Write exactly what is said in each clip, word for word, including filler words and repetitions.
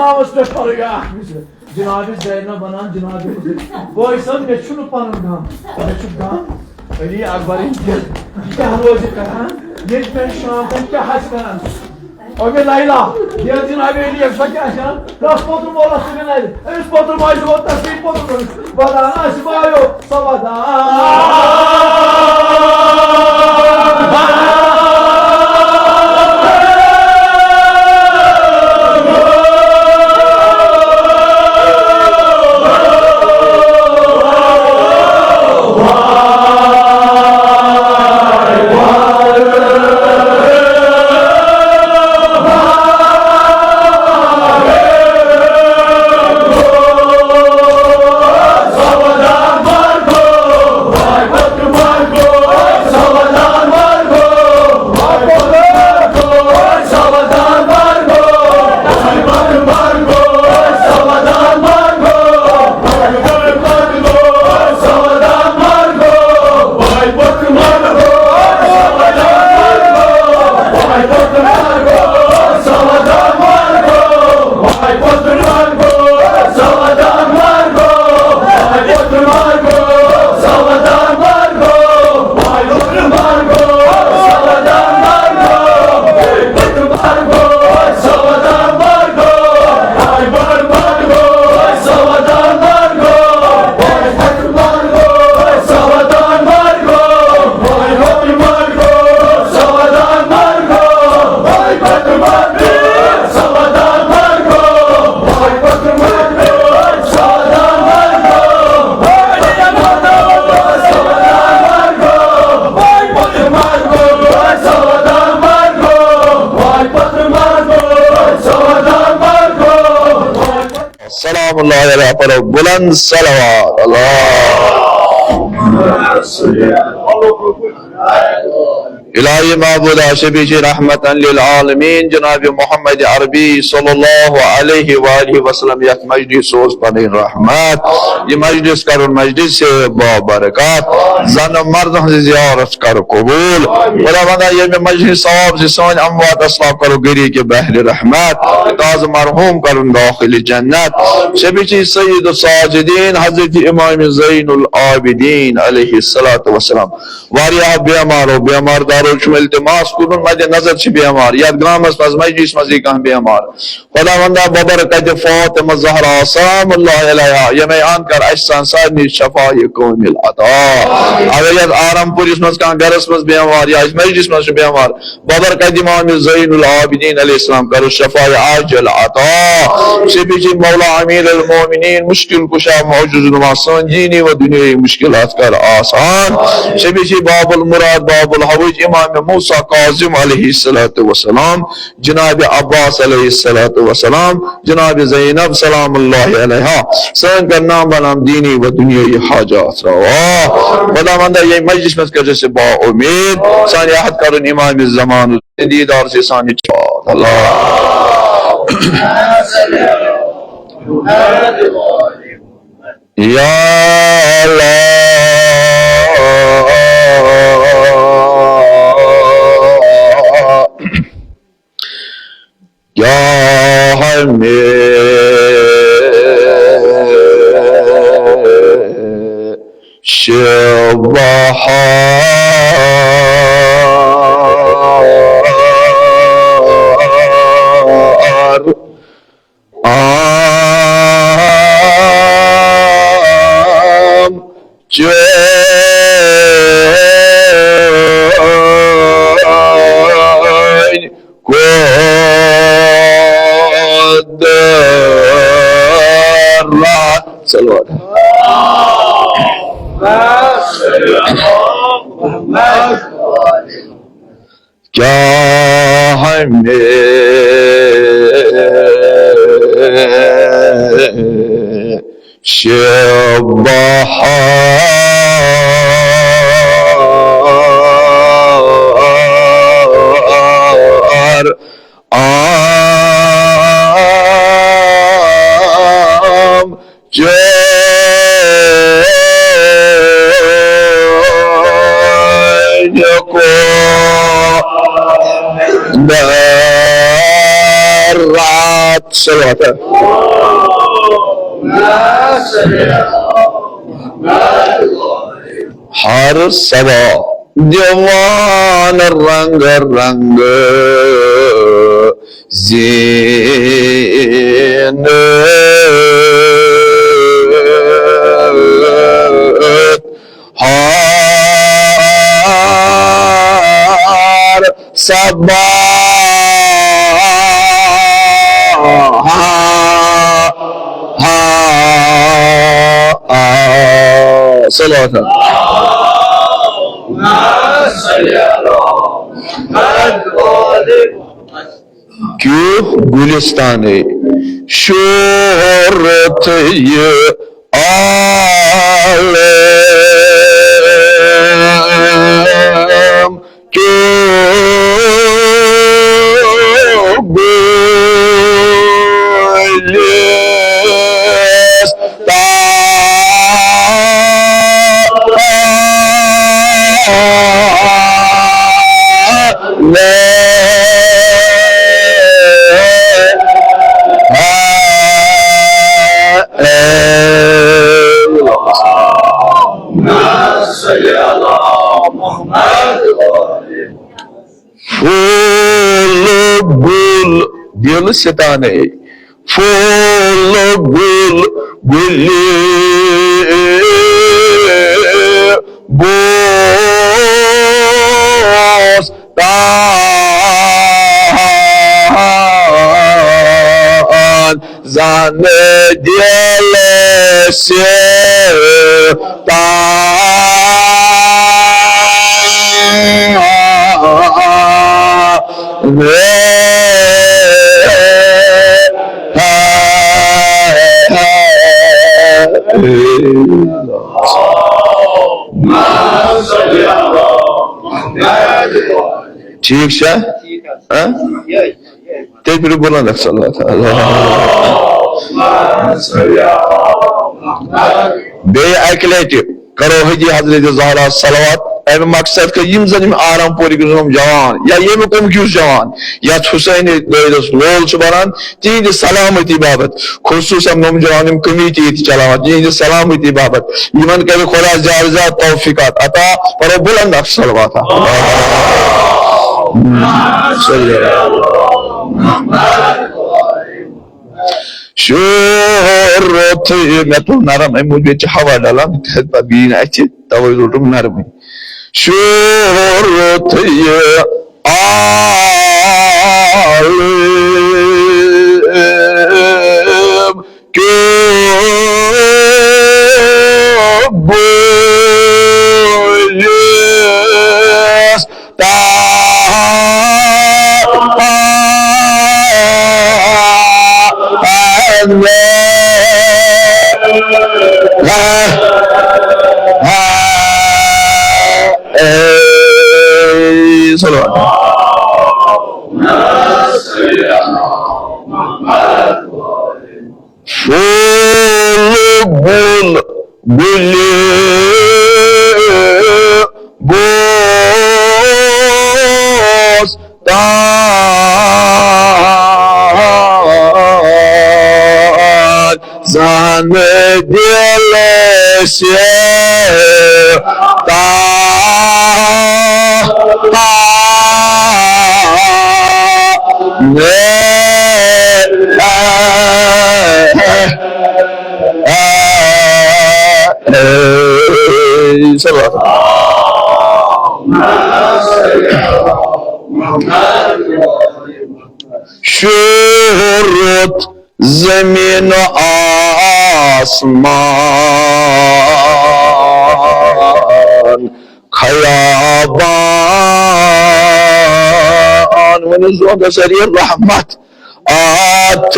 آوس پٮ۪ٹھ پَرو یہِ اَکھ وِزِ۔ جناب زینب وَنان، جناب حسین، بٲے صٲب، مےٚ چھُنہٕ پَنُن غم، مےٚ چھُ غم علی اکبرٕنۍ دِل۔ یہِ کیٛاہ روزِ کران؟ ییٚتہِ پٮ۪ٹھ شام تام کیٛاہ آسہِ کران؟ او مےٚ لیلا، ییٚلہِ جناب علی اکبر کیٛاہ آسہِ کران؟ کَس پوٚتُر مولَس سۭتۍ لیلا؟ أمِس پوٚتُر ماجہِ ووت تَس سۭتۍ پوٚتُر مٲلِس۔ وَدان آسہِ بایو، سَوَدان۔ سلام اللہ علیہ، پرو بلند صلوات۔ اللہ۔ الہی معبود، شفیع رحمتاً للعالمین جناب محمد عربی صلی اللہ علیہ وآلہ وسلم یتھ مجلس سوز پنٕنۍ رحمت۔ یہ مجلس کرن مجلس بابرکت، زن مردن ہنز زیارت کر قبول۔ خداوندا، ییٚمہِ مجلس ثواب سۭتۍ سٲنۍ اموات اسلاف کرو گری کے بحر رحمت، تازٕ مرحوم کرن داخل جنت۔ شفیع سید الساجدین حضرت امام زین العابدین علیہ الصلوۃ والسلام۔ واریاہ بیمارو، بیمار دارو چھُم التماس کوٚرمُت، مد نظر چھِ بیمار، یتھ گامس منٛز مجلس منٛز یی کانٛہہ بیمار۔ خداوندا، ببرکت فاطمہ زہرا سلام اللہ علیہا، یمے آن کر اسہِ سان سارنٕے شفایہِ کامل عطا۔ اگر یتھ آرام پوٗرِس منٛز کانٛہہ گرس منٛز بیمار یا اسہِ مجلس منٛز چھُ بیمار، ببرکت امام زین العابدین علیہ السلام کرو شفایہِ عاجل عطا۔ شفیع مولا امیر المومنین، مشکل کشا، معجز نما، سٲنۍ دینی و دنیاوی مشکلات کر آسان۔ شفیع باب المراد، باب الحوائج، امام موسیٰ کاظم علیہ الصلوۃ والسلام، جناب عباس علیہ الصلوۃ والسلام، جناب زینب سلام اللہ علیہا، سٲنۍ کر نام بنام دینی و دنیاوی حاجات روا۔ خداوندا، یہِ مجلس منٛز کٔرزِ سُہ با امید، سانہِ عہد کرن امام زمان دیدار سے سانہِ چاہت۔ اللہ۔ یا اللہ۔ کیا ہمیں شبہار عام چون قدرت۔ صلوات۔ کیا ہمیں شبہار عام چون قدرت۔ صلوات۔ ہر صبا دِوان رنگ رنگ زیٖنت۔ ہر صبا، ہا، ہا، آ، صلوات۔ کیُتھ گُلِستانٕے شوٗرتھٕے یہِ عالم، کیُتھ گُلِس پھول گُل دِل ستانے، پھول گُل گُلِ بوستان۔ زن دل ستان۔ ٹھیک چھا؟ ہاں؟ تیٚلہِ پٔرِو بُلنٛد اکھ صلوات۔ اللہ۔ بیٚیہِ اَکہِ لَٹہِ کرو حجی حضرت زہرا صلوات۔ اَمہِ مقصد کہِ یِم زَن یِم آرام پورِ کِس نوجوان یا ییٚمہِ قومٕکۍ یُس جوان یَتھ حسینِ دٲدِس لول چھُ بَران، تِہنٛدِ سلامتی باپتھ، خصوصاً نوجوان یِم کمیٹی ییٚتہِ چلاوان، تِہنٛدِ سلامتی باپتھ یِمن کرِ خدا زیادٕ زیادٕ توفیقات عطا۔ پرو بُلند اکھ صلوات۔ صلی اللہ۔ شوٗرتھٕے، مےٚ تُل نرم، اَمہِ موٗجوٗب ییٚتہِ چھِ ہوا ڈلان، پتہٕ بیٚیہِ نہٕ اَتھِ، توے روٚٹُم نرمٕے۔ شوٗرتھٕے عالم کیو گُلِستان۔ اے، صلوات۔ پھول گُل گُلِ بوستان۔ زن دل ستان۔ صلوات۔ شوٗرتھ زمین و آسمان خیابان، ؤنِو زوگا سٲری رحمت اتھ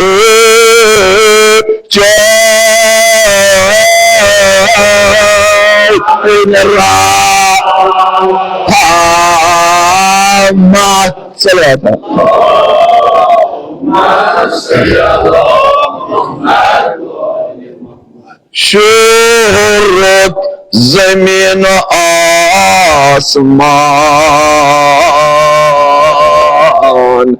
چین رحمت۔ صلوات۔ شوٗرتھ زمین آسمان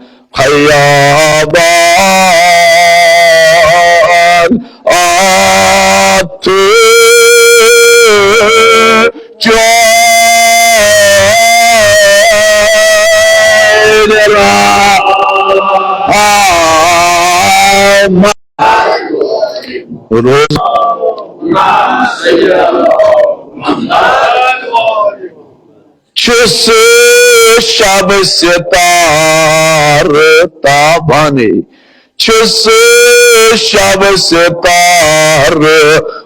روز چھُس شب ستار تابانے، چھُس شب ستار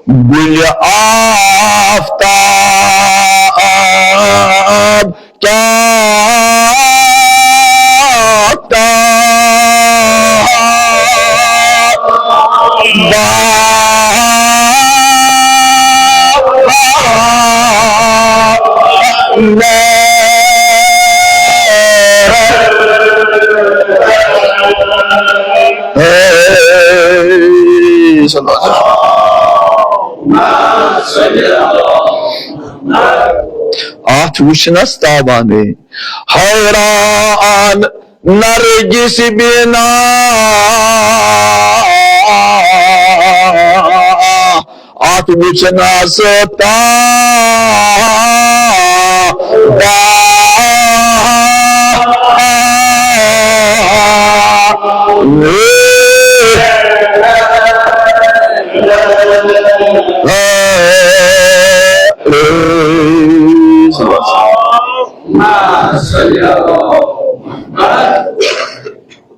گُلہِ آفتاب، کیٛاہ تابا اتھ وٕچھنس تابانے حیران نرگس بنا، اتھ وٕچھنس تابانے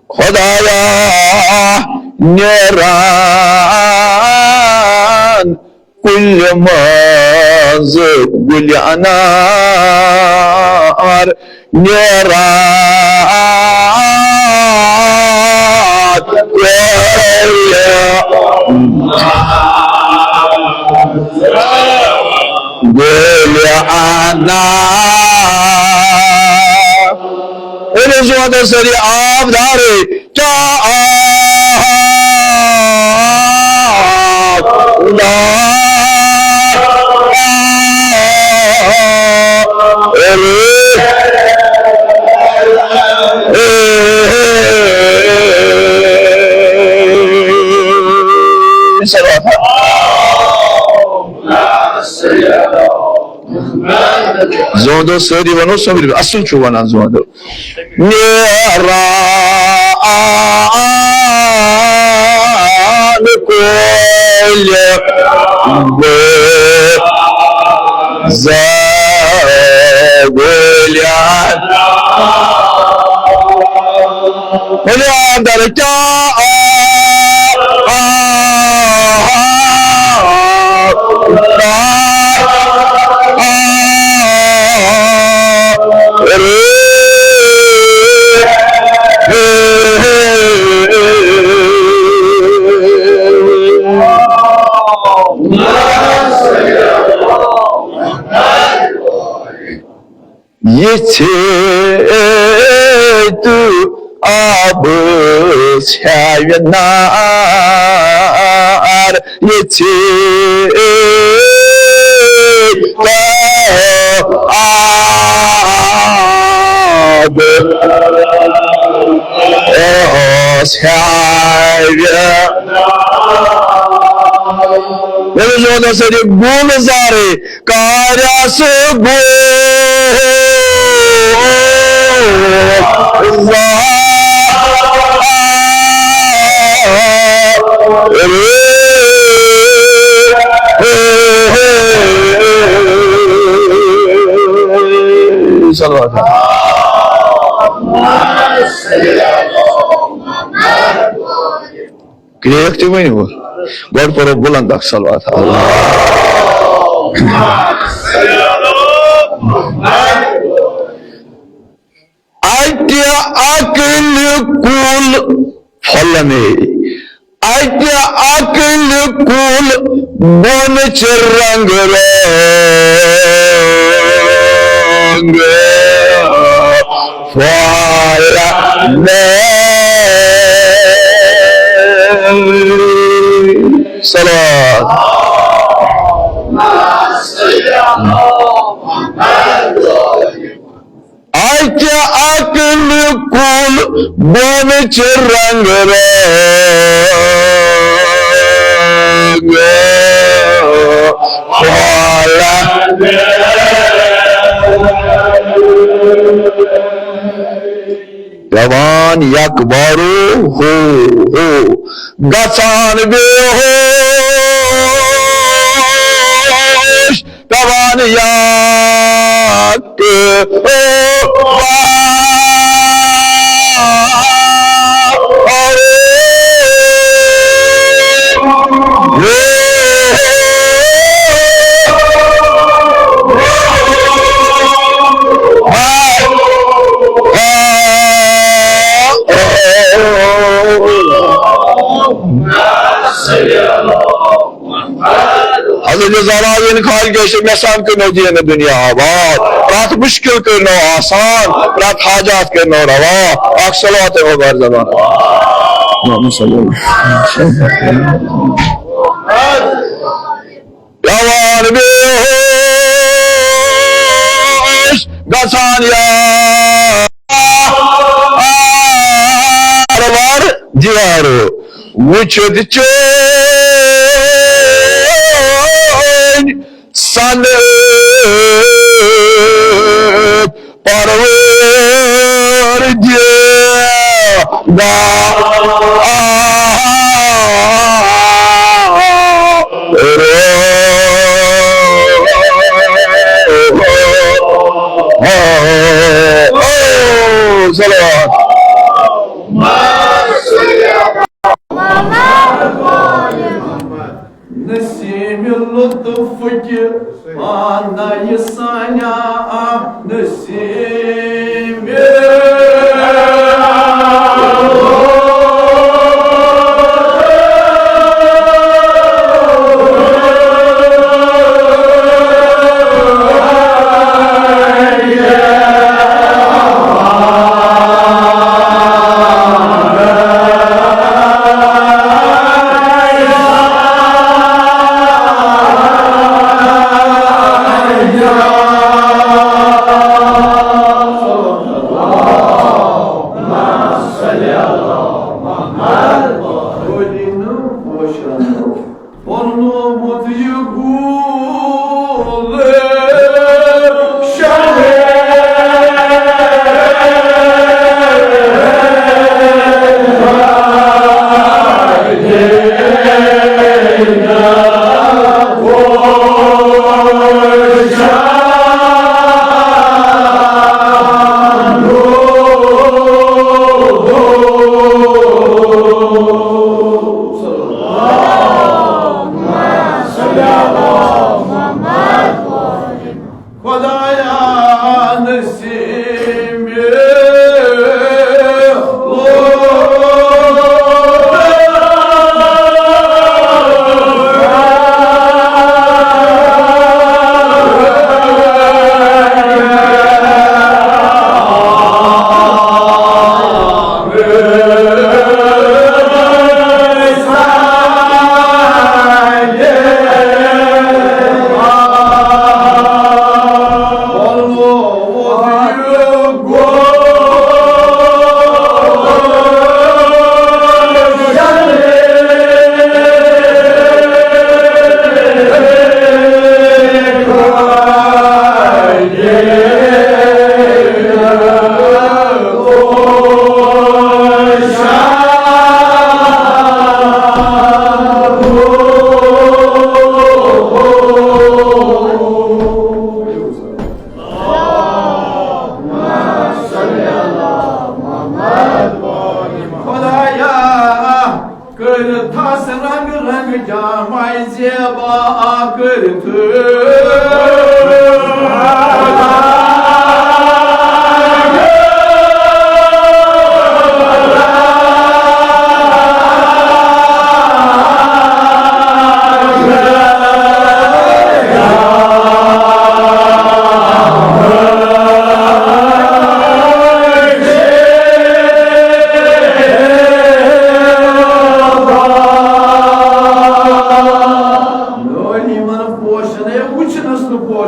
خدایا نیران کُلہِ منٛز گُلہِ انار، نیران کُلہِ گُلہِ انار۔ أمِس وَنان سٲری آب دارٕے، کیٛاہ آب دار؟ زوندو سٲری وَنو سوٚمبرِ، اَصٕل چھُ وَنان زوندو۔ نیران کۄلہِ بہٕ زٲوِلٮ۪ن۔ ؤنِو آب دار، کیٛاہ آب، آب، آب، آب، رے۔ یِژھے تہٕ آبہٕ ژھٮ۪وِ نار، یِژھے تہٕ آبہٕ ژھٮ۪وِ۔ مےٚ چھُ زوندس سۭتۍ گُلزارٕے کاریس گُلزار۔ صلوات۔ کرٛیکھ تہِ ؤنِو۔ گۄڈٕ پَرو بُلنٛد اکھ صلوات۔ اَتہِ عقلہِ کُل پھۄلنے، اَتہِ عقلہِ کُل بۄن چھِ رنٛگ رنٛگ پھۄلنے۔ صلوات۔ اَتہِ عقلہِ کُل بۄن چھِ رنٛگ رنٛگ پھۄلان۔ پٮ۪وان یک بارو ہو ہو، گژھان بے ہوش۔ یاد۔ حضرت زہرا یِن خالقِ شمس سان کٔرنو دیٖنہٕ دُنیا آباد۔ پرٛٮ۪تھ مُشکِل کٔرنو آسان، پرٛٮ۪تھ حاجات کٔرنو روا۔ اکھ صلوات ہو بر زبان۔ اللہم صلی اللہ۔ پٮ۪وان بیہوش گژھان یا وار وار دیوارو۔ وٕچھِتھ چٲنۍ سنہٕ پروردگار۔ صلوات۔ نسیم لطف کہ پانہ یہ سانیا نسیم۔ بنومُت یہِ گوٗل شاہ۔ خدایا نسیم۔ خدایا، کٔرتھس رنگ رنگ جامہ زیبا کٔرتھ۔ یِمن پوشن ہے وٕچھنس نہٕ پوش۔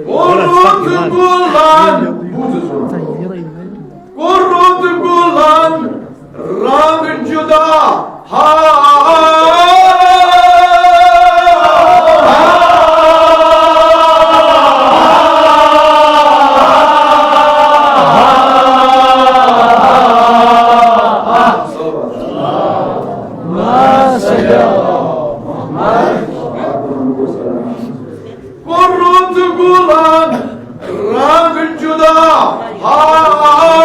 کوٚرُتھ غلام، بوٗزِو سا۔ کوٚرُتھ غلام رنگ جدا۔ ہا۔ کوٚرُتھ غلام رنگ جدا۔ ہا۔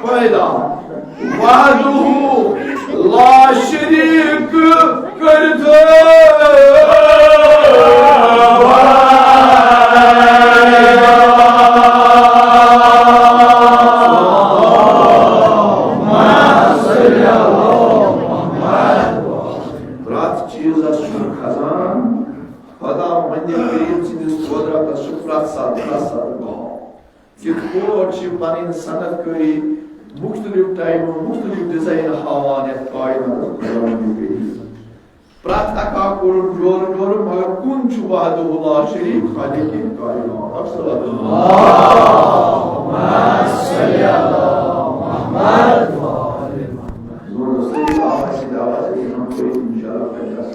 پیدا وحدہ لا شریک کٔرِتھ۔ پرٛٮ۪تھ چیٖزس چھُ خزان، خدا ونہِ کریم سٕنٛدِس قۄدرتس چھُ پرٛٮ۪تھ ساتہٕ، پرٛٮ۪تھ ساتہٕ بہاو۔ کِتھ پٲٹھۍ چھِ پنٕنۍ صنعت کٲری مُختٔلِف ٹایمہٕ، مُختٔلِف ڈیزاین ہاوان یَتھ کائناتَس قرآن کریم؟ پرٛٮ۪تھ اکھ اکھ کوٚرُن جورٕ جورٕ، مگر کُن چھُ وحدہ لا شریک خالق کائنات۔ اکثر زور سے آواز سے دعوت ہے، ہم کوئی انشاءاللہ پیدا۔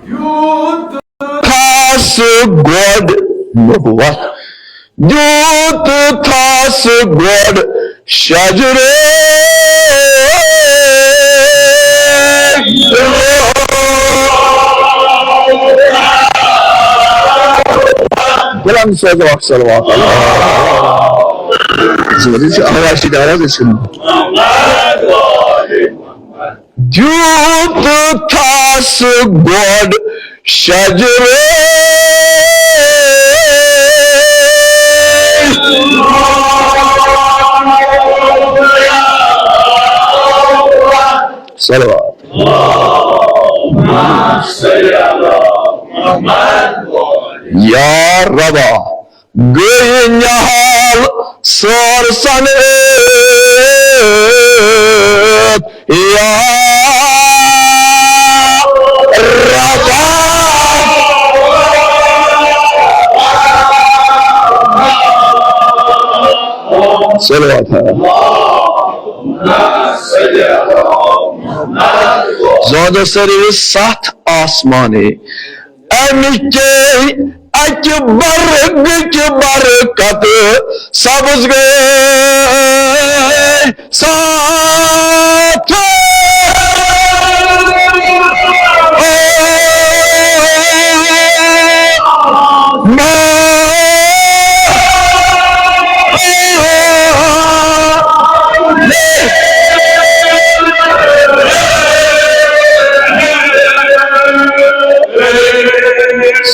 یوٗت تھس گۄڈٕ نوح، دیُت تھس گۄڈٕ شجرے۔ بلند سوزو اکھ صلوات۔ زورٕ چھِ آواز چھِ دارا گژھان۔ دیُت تھس گۄڈٕ شجرے۔ صلوات۔ یا ربا۔ گٔے نہال سٲر صنعت یا ربا۔ صلوات ہے۔ زیادہ سر ستھ آسمانے۔ امہِ کے اکہِ برگٕکۍ برکت سبز گٔے ساتھ۔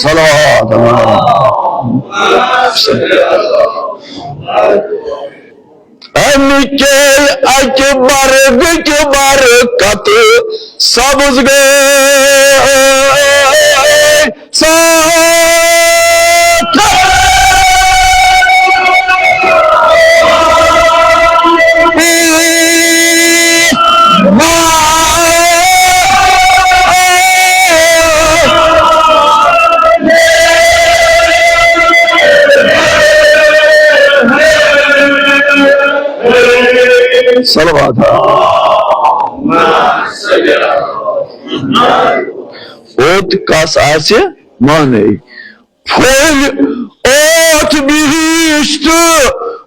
صلوات۔ امہِ کے اکہِ برگٕکۍ برکت سبز گٔے ساتھ۔ صلوات۔ اوت کس آسہِ مانے، پھٔلۍ اوت بہشت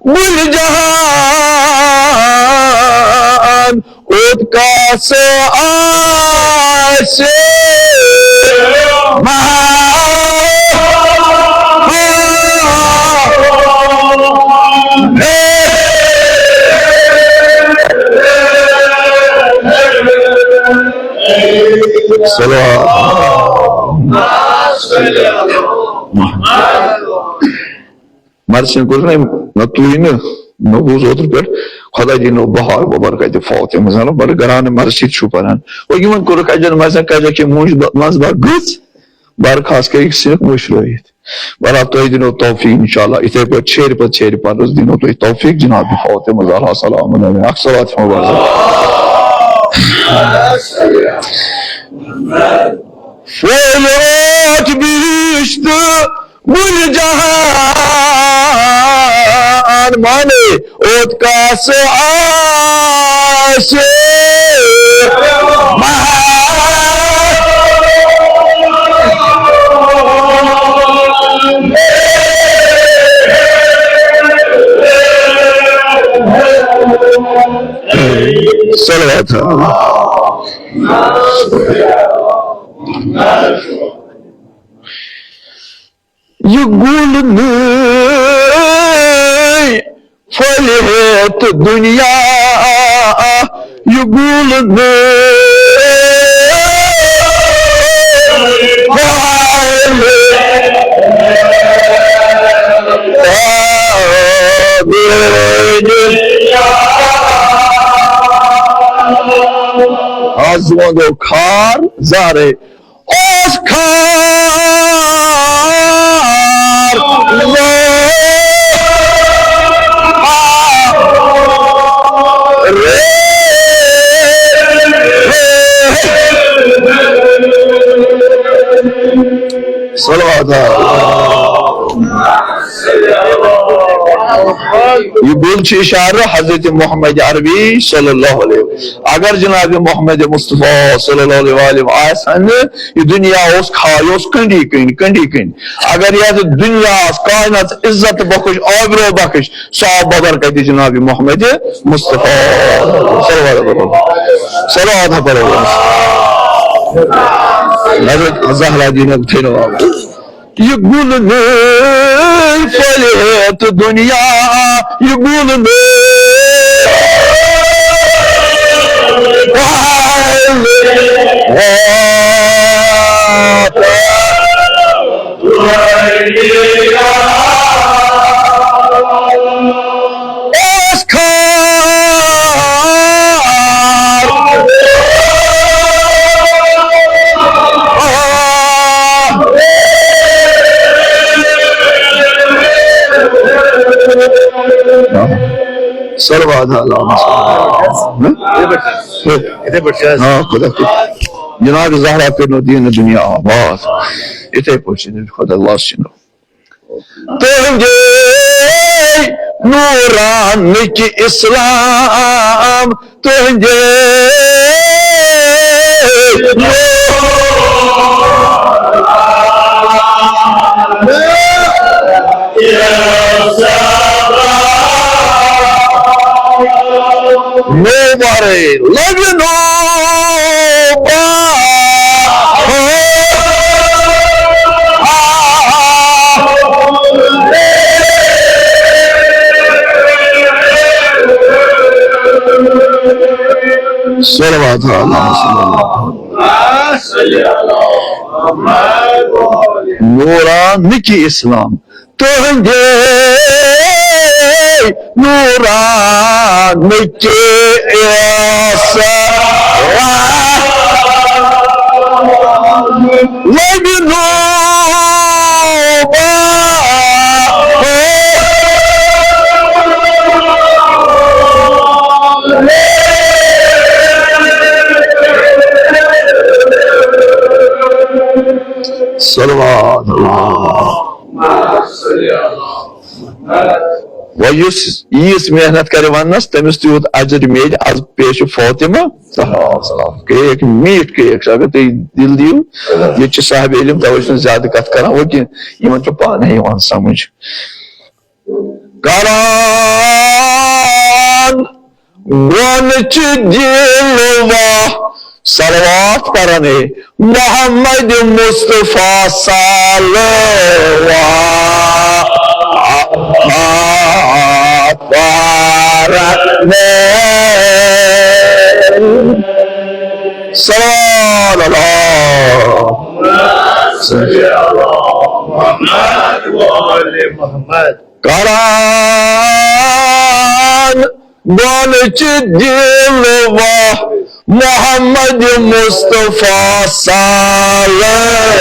گُلۍ جہان، اوت کس آسہِ مانے۔ صلوات۔ مرثی کوٚر نہ، نہ تُہۍ نہٕ، مےٚ بوٗز اوترٕ پٮ۪ٹھ، خۄداے دِنو بہار وبرکت فوت یِم زَن بَڑٕ گرانہٕ مرثی چھُ پَران۔ وۄنۍ یِمَن کوٚرُکھ اَجَن مرثی کَجَکھ یہِ مُنٛج منٛز باگ گٔژھ، بَر خاص کٔرِتھ سِنِکھ مٔشرٲیِتھ۔ بہرحال تۄہہِ دِنو توفیٖق اِنشاءاللہ، یِتھَے پٲٹھۍ شیرِ پَتہٕ شیرِ پَرنَس دِنو تۄہہِ توفیٖق جِناب فوت یِم زَن سلام علیہ اَکھ صلوات مُبارک۔ پھٔلۍ اوت بہشت گُلۍ جہان، مانے اوت کس آسہِ مانے۔ صلوات۔ یہِ گُل نٔے پھٔلہِ ہیٚتھ دُنیا، یہِ گُل نٔے پھٔلہِ۔ آز وَنو کھار زارے۔ اوس کھار لوٚگ۔ صلوات۔ یہِ گُل چھُ اِشارٕ حضرت محمد عربی صلی اللہ علیہ وسلم۔ اگر جناب محمد مصطفیٰ صلی اللہ علیہ وسلم آسہِ ہا نہٕ، یہِ دُنیا اوس کھا-، یہِ اوس کنڈی کنڈ، کنڈی کنڈ۔ اگر یتھ دُنیاہس، کائناتس عزت بخش، آبرو بخش، سُہ آو ببرکتِ جناب محمد مصطفیٰ۔ صلوات پرو۔ صلوات پرو۔ حضرت زہرا دینک تھینو آو۔ یہِ گُل نٔے پھٔلہِ ہیٚتھ دُنیا، یہِ گُل نٔے پھٔلہِ ہیٚتھ۔ اوس کھار۔ صلوات اللہ۔ یِتھَے پٲٹھۍ چھِ حظ۔ ہاں، خدا خدا۔ جناب زہرا کٔرنو دیٖن دُنیا آباد۔ یِتھَے پٲٹھۍ چھِ خدا اللہ سٕنٛدِ تُہنٛدے نوٗرانٕکۍ اِسلام، تُہنٛدے نوٗرے لبہِ نوٗر۔ صلوات۔ نوٗرانٕکۍ اِسلام۔ تُہنٛدے نوٗرانٕکۍ اِسلام لبہِ نوٗر۔ صلوات اللہ۔ وۄنۍ یُس ییٖژ محنت کرِ وننس، تٔمِس تیوٗت اجر میلہِ۔ از پیش چھُ فاطمہ زہرا سلام۔ کیک، میٖٹھ کیک چھُ، اگر تُہۍ دِل دِیِو۔ ییٚتہِ چھِ صاحب علم، توے چھُنہٕ زیادٕ کتھ کران وۄنۍ کینٛہہ، یِمن چھُ پانے یِوان سمجھ۔ کران گۄنہٕ چہِ دِلوا صلوات پران ہے محمد مصطفیٰ صلوات پران ہے۔ صلوات اللہ۔ صلی اللہ محمد و آل محمد۔ کران گۄنہٕ چہِ دِلوا محمد مصطفیٰ صلوات۔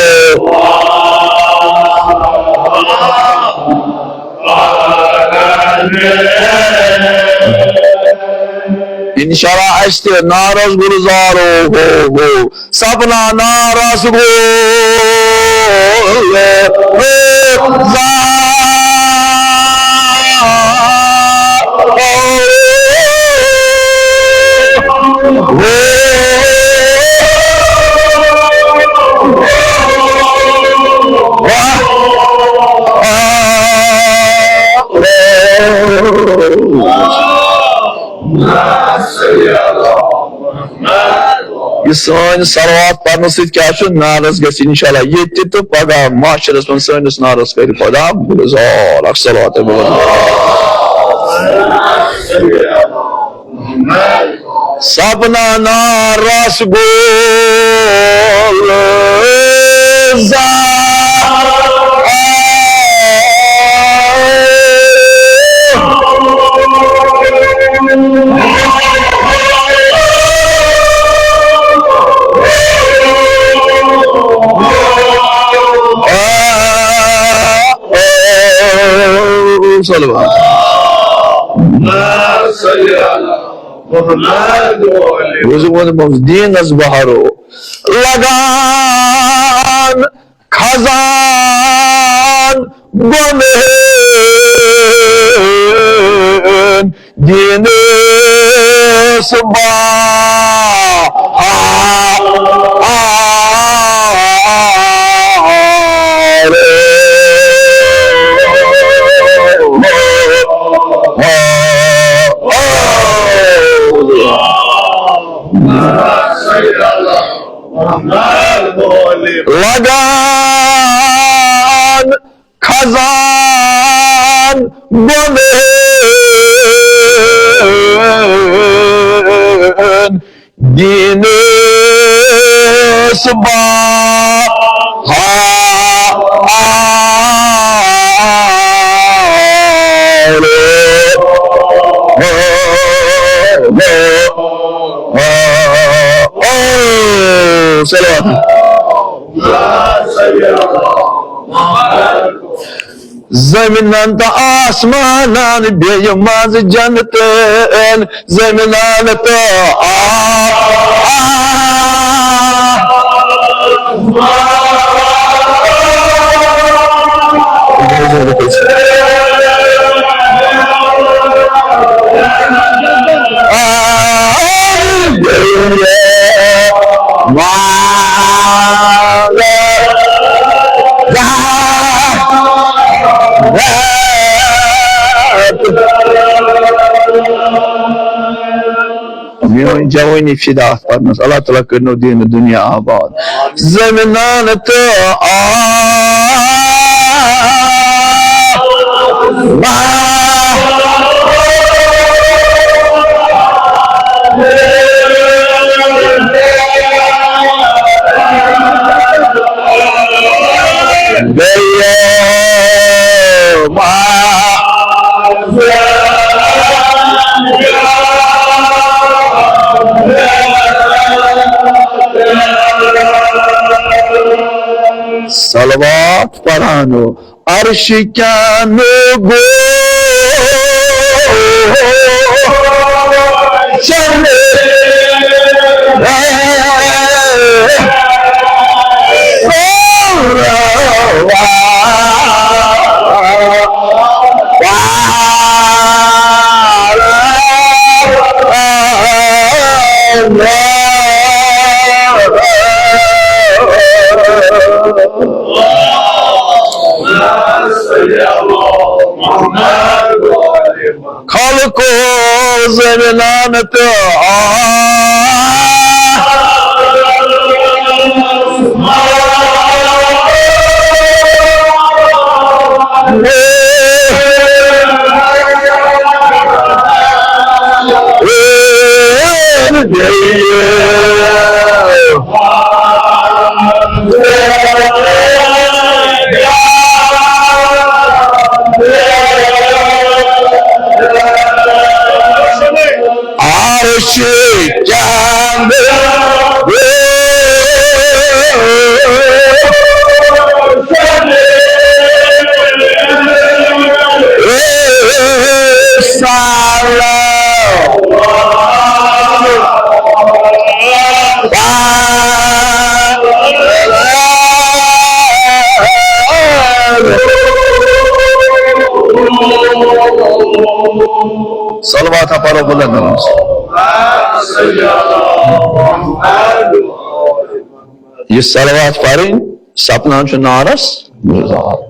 انشاءاللہ آسہِ تہِ ناراض گُلزار، او ہو ہو۔ سپنا ناراض گُلزار۔ یہِ سٲنۍ صلوات پرنہٕ سۭتۍ کیٛاہ چھُ؟ ناراض گژھِ انشاءاللہ ییٚتہِ تہِ تہٕ پگاہ محشرس منٛز سٲنِس نارس کرِ خدا گُلزار۔ اکھ صلوات۔ سپنا ناراض گُلزار۔ صلوات۔ وۄنۍ ووٚنمَس دیٖنَس بہارو لگان خزان گۄنہٕ ہن دیٖنَس بہار۔ لگان خزان گۄنہٕ ہن دیٖنَس بہار۔ صلوات۔ زمینن تہٕ آسمانن بیٚیہِ منٛز جنتن، زمینن تہٕ آ-، آ-، میٲنۍ جوٲنی فدا اَتھ پرنَس، اللہ تعالیٰ کٔرِنو دیٖنہٕ دُنیا آباد۔ زٔمیٖنَن تہٕ آ-، صلوات پرانو۔ عرش کیٛاہ نہٕ گوٚو چنہٕ سوروا۔ کو زمینان تہٕ آ۔ عرش چند سلام۔ صلوات پرو بلند۔ یہ صلوات پرٕنۍ سپدان چھُ نارس۔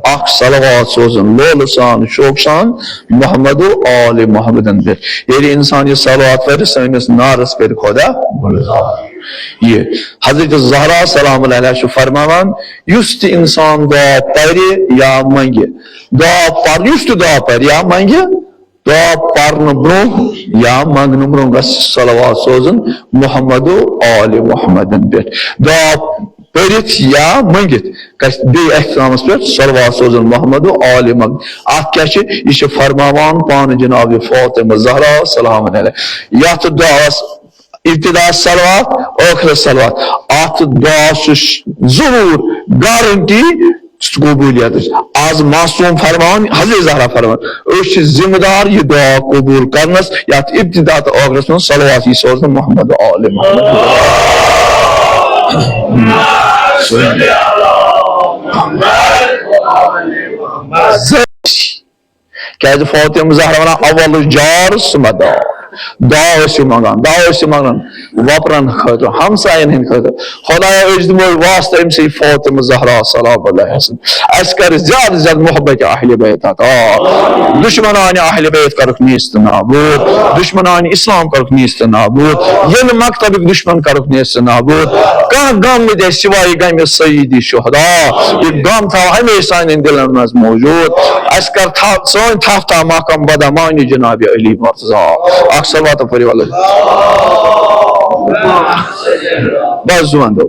اکھ صلوات سوزُن لولہٕ سان، شوقہٕ سان محمد و آل محمدن پٮ۪ٹھ۔ ییٚلہِ انسان یہِ صلوات پرِ، سٲنِس نارس کرِ خدا گلزار۔ یہِ حضرت زہرا سلام اللہ علیہا چھُ فرماوان، یُس تہِ انسان دعا پرِ یا منگہِ، دعا پر، یُس تہِ دعا پرِ یا منگہِ، دعا پرنہٕ برونٛہہ یا منگنہٕ برونٛہہ گژھِ صلوات سوزُن محمد و آل محمدن پٮ۪ٹھ۔ دعا پٔرِتھ یا منگِتھ گژھِ بیٚیہِ احترامس پٮ۪ٹھ صلوات سوزُن محمد و آل محمد۔ اتھ کیٛاہ چھِ؟ یہِ چھِ فرماوان پانہٕ جناب فاطمہ زہرا سلام علیہا۔ یتھ دعاوس ابتدا صلوات، ٲخرس صلوات۔ اتھ دعا چھُ ضروٗر گارنٹی قبولیتٕچ۔ از معصوم فرماوان، حضرت زہرا فرماوان، أسۍ چھِ ذمہٕ دار یہِ دعا قبول کرنس، یتھ ابتدا تہٕ ٲخرس منٛز صلوات یی سوزنہٕ محمد و آل محمد۔ کیازِ فاطمہ زہرا ونان، اول جار سُہ مدار۔ دعا ٲسِو منگان، دعا ٲسِو منگان وۄپرن خٲطرٕ، ہمساین ہٕنٛدِ خٲطرٕ۔ خدایا، أسۍ دِمو واسطہٕ أمۍ سٕے فاطمہ زہرا سلام اللہ سُنٛد۔ اَسہِ کر زیادٕ زیادٕ محبت اہل بیت عطا۔ دشمنان اہل بیت کرُکھ نیست نابود، دشمنان اسلام کرُکھ نیست نابود، ییٚمہِ مکتبٕکۍ دشمن کرُکھ نیست نابود۔ کانٛہہ غم نہٕ دِ اَسہِ سوائے غمِ سیدی شہدا۔ یہِ غم تھاو ہمیشہ سانٮ۪ن دلن منٛز موجود۔ اَسہِ کر تھا-، سٲنۍ تھپھ تھاو محکم بدامانِ جناب علی مرتضی۔ اکھ صلوات پٔرِو اللہ۔ بس زٕ وندو۔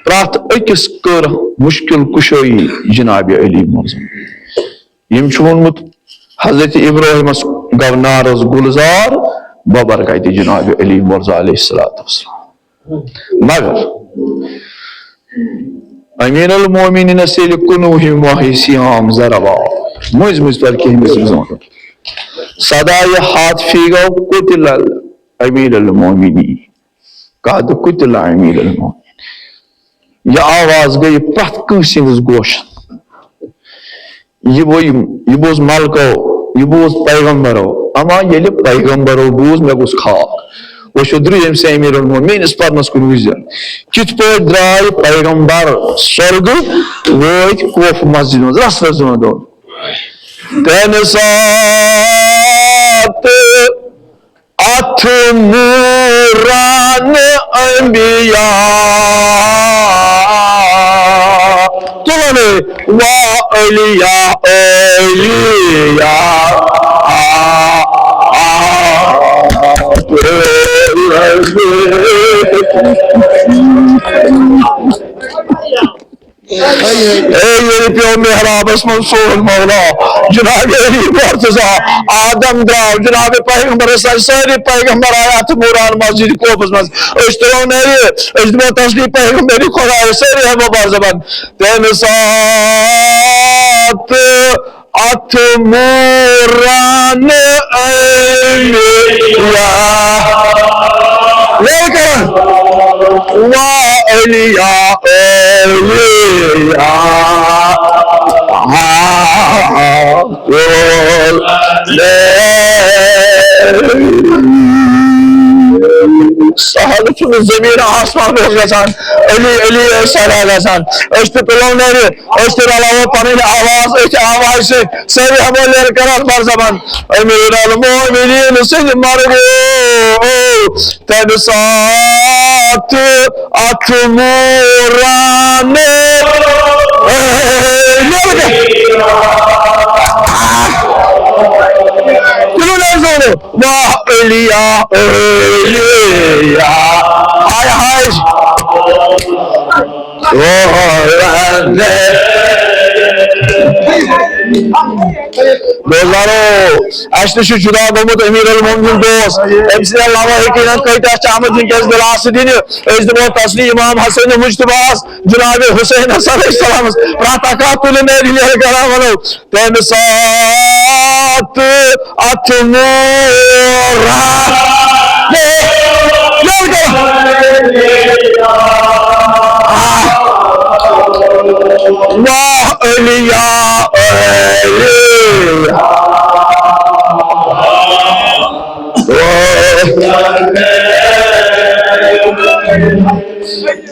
پرٛٮ۪تھ أکِس کٔر مُشکِل کُشٲیی جناب علی مرتضی۔ یِم چھُ ووٚنمُت حضرت ابراہیمس گو نارس گلزار ببرکتِ جناب علی مرتضی علیہ الصلوۃ والسلام۔ مگر امیر المومنین سیل کنوہ ماہ سیام ضربا، مٔنٛزۍ مٔنٛزۍ پتہٕ کینٛہہ مٔنٛزۍ مٔنٛزۍ وَنُن۔ صدای ہاتفی گو قتل امیر المومنین۔ قد قتل امیر المومنین۔ یہِ آواز گٔے پرٛٮ۪تھ کٲنٛسہِ ہٕنٛدِس گوشن۔ یہِ بو-، یہِ بوز ملکو، یہِ بوز پیغمبرو۔ اما ییٚلہِ پیغمبرو بوز، مےٚ گوٚژھ خاک۔ وۄنۍ چھُ درٛوٚے أمۍ سٕے امیر المومنین، میٲنِس پرنس کُن وٕچھزِ۔ کِتھ پٲٹھۍ درٛاے پیغمبر سۄرگہٕ، وٲتۍ کوفہٕ مسجد منٛز، رس رس دِوان دورٕ۔ تمہِ ساتہٕ اتھ موران انبیاء۔ تُلو نے، وا علیا علیا۔ آ، آ، آ، اے، ییٚلہِ پیوٚو محرابس منٛز سون مولا، جناب علی مرتضی، آدم درٛاو، جناب پیغمبر سٕنٛدۍ سٲری پیغمبر آے اتھ موران مسجد کوفس منٛز۔ أسۍ تُلو نہٕ یہِ، أسۍ دِمو تسلی پیغمبری خدایس سٲری ہٮ۪مو بار زبان۔ تمہِ ساتہٕ اتھ موران انبیاء۔ ویل کران۔ وا علیا علیا۔ سہل چھُنہٕ زٔمیٖن آسمان اوس گژھان، علی علی ٲسۍ صدا گژھان۔ أسۍ تہِ تُلو نرِ، أسۍ تہِ رلاوو پنٕنۍ آواز أتھۍ آوازِ سۭتۍ، سٲری ہٮ۪مو لِرِ کران بر زبان۔ امیر المومنین سٕنٛدِ مرگہٕ تمہِ ساتہٕ اتھ مورانہٕ۔ اے، لِرِ کر۔ تُلِو نرِ زورٕ۔ واہ علی یا علی یا۔ ہاے ہاے۔ بوزارو، اَسہِ تہِ چھُ جُدا گوٚمُت امیر المومنین دوس۔ أمۍ سٕنٛدٮ۪ن لمحہٕ یقیناً کۭتیٛاہ چھِ آمٕتۍ وٕنکیٚس دِلاسہٕ دِنہِ۔ أسۍ دِمو تسلی امام حسین مجتبیٰ ہس، جناب حسین حسن علیہ السلامس۔ پرٛٮ۪تھ اکھ اکھ تُلِو نرِ لِرِ کران ونو۔ تمہِ ساتہٕ اتھ مورا۔ واہ علی یا علی۔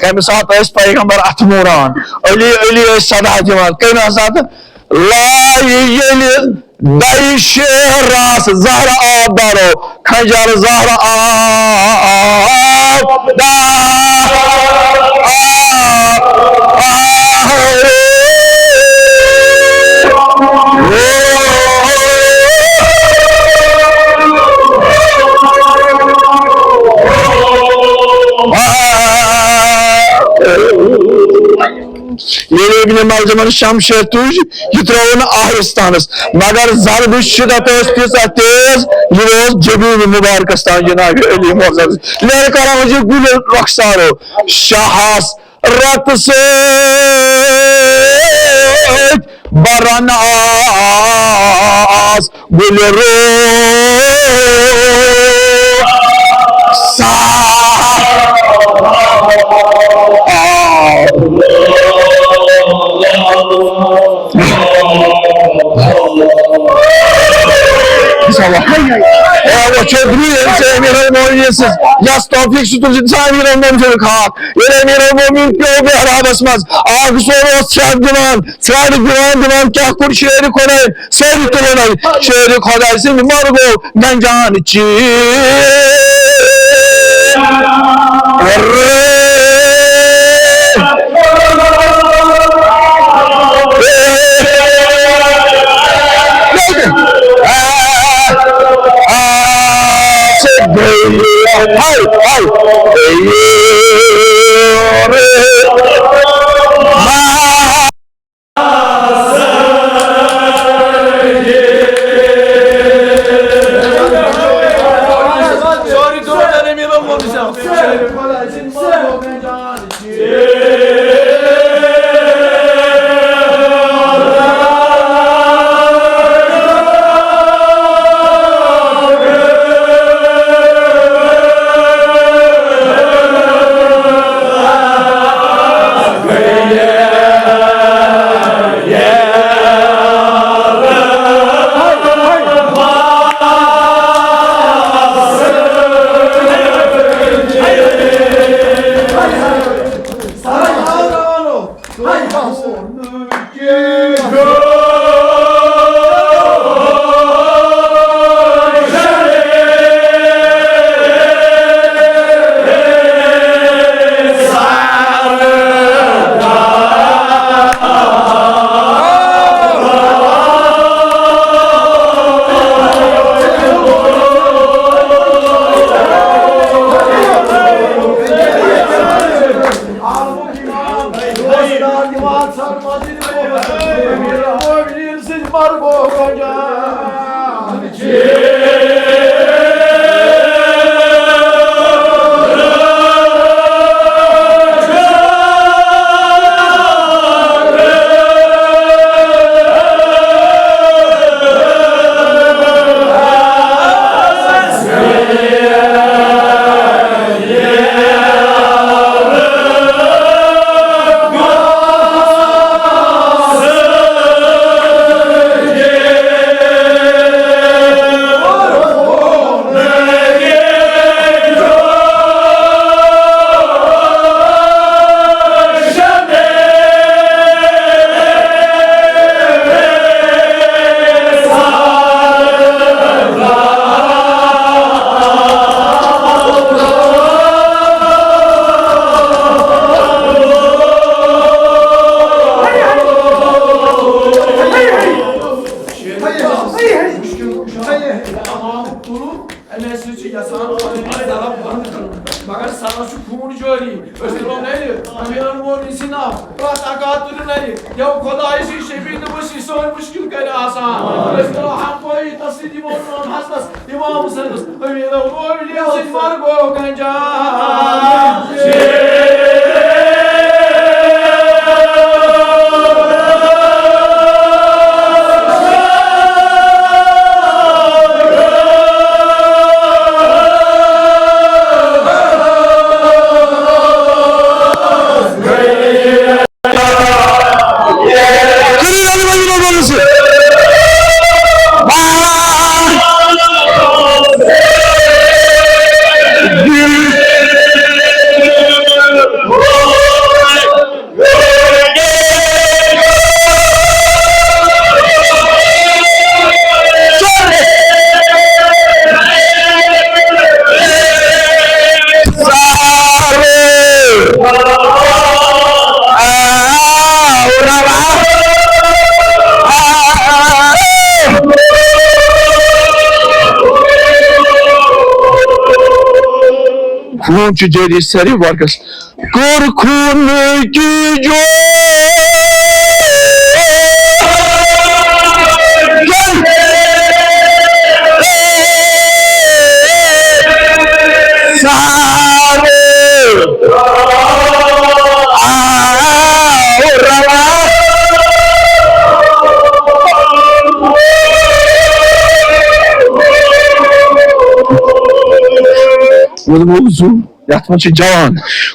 کمہِ ساتہٕ ٲسۍ پیغمبر اتھٕ موران؟ علی علی ٲسۍ صدا دِوان۔ کمہِ ساتہٕ؟ لایہِ ییٚلہِ دَیہِ شیراس زہرا آب دارو، کھنجر زہرا آب دار۔ آ، آ، آ، آ۔ ییٚلہِ ابن ملجمن شمشیر تُج، یہِ ترٛوو نہٕ آہستانس، مگر ضربٕچ شدت ٲس تیٖژاہ تیز، یہِ ووت جبین مبارکس تام جناب علی معظم۔ لہر کران اوس یہِ گُلہِ رخسارو، شاہس رتہٕ سۭتۍ برن آس۔ گُلہِ رو سا۔ اے، وۄنۍ چھو درٛوے أمۍ سٕے امیر المومنین سٕنٛز، یس توفیق چھُ تُلمُت انسان امیر المومنین سٕنٛدِ خاک۔ ییٚلہِ امیر المومنین پیوٚو محرابس منٛز، اکھ زور اوس ژھرٛٹھ دِوان، ژھرٛٹھ دِوان دِوان کیٛاہ کوٚر شیرِ خۄداین؟ سٲری تُلو وۄنۍ۔ شیرِ خۄداے سٕنٛدِ مرگو گنجان چیٖز۔ پرٛٮ۪تھ اکھ آتُر نَرِ، یَو خۄداے سٕنٛدۍ شفیع تہٕ ؤسیع سٲنۍ مُشکِل کَرِ آسان۔ أسۍ کَرو ہمپٲری تسلی دِمو امام حسنس، امام حسنس، امیر المومنین سٕنٛدِ مرگُک انجام۔ خوٗن چھُ جٲری سٲری ورقس۔ کوٚر خوٗنہٕ کی جو سارے آو روا۔ ووٚنمو زُو۔ یتھ منٛز چھِ جوان،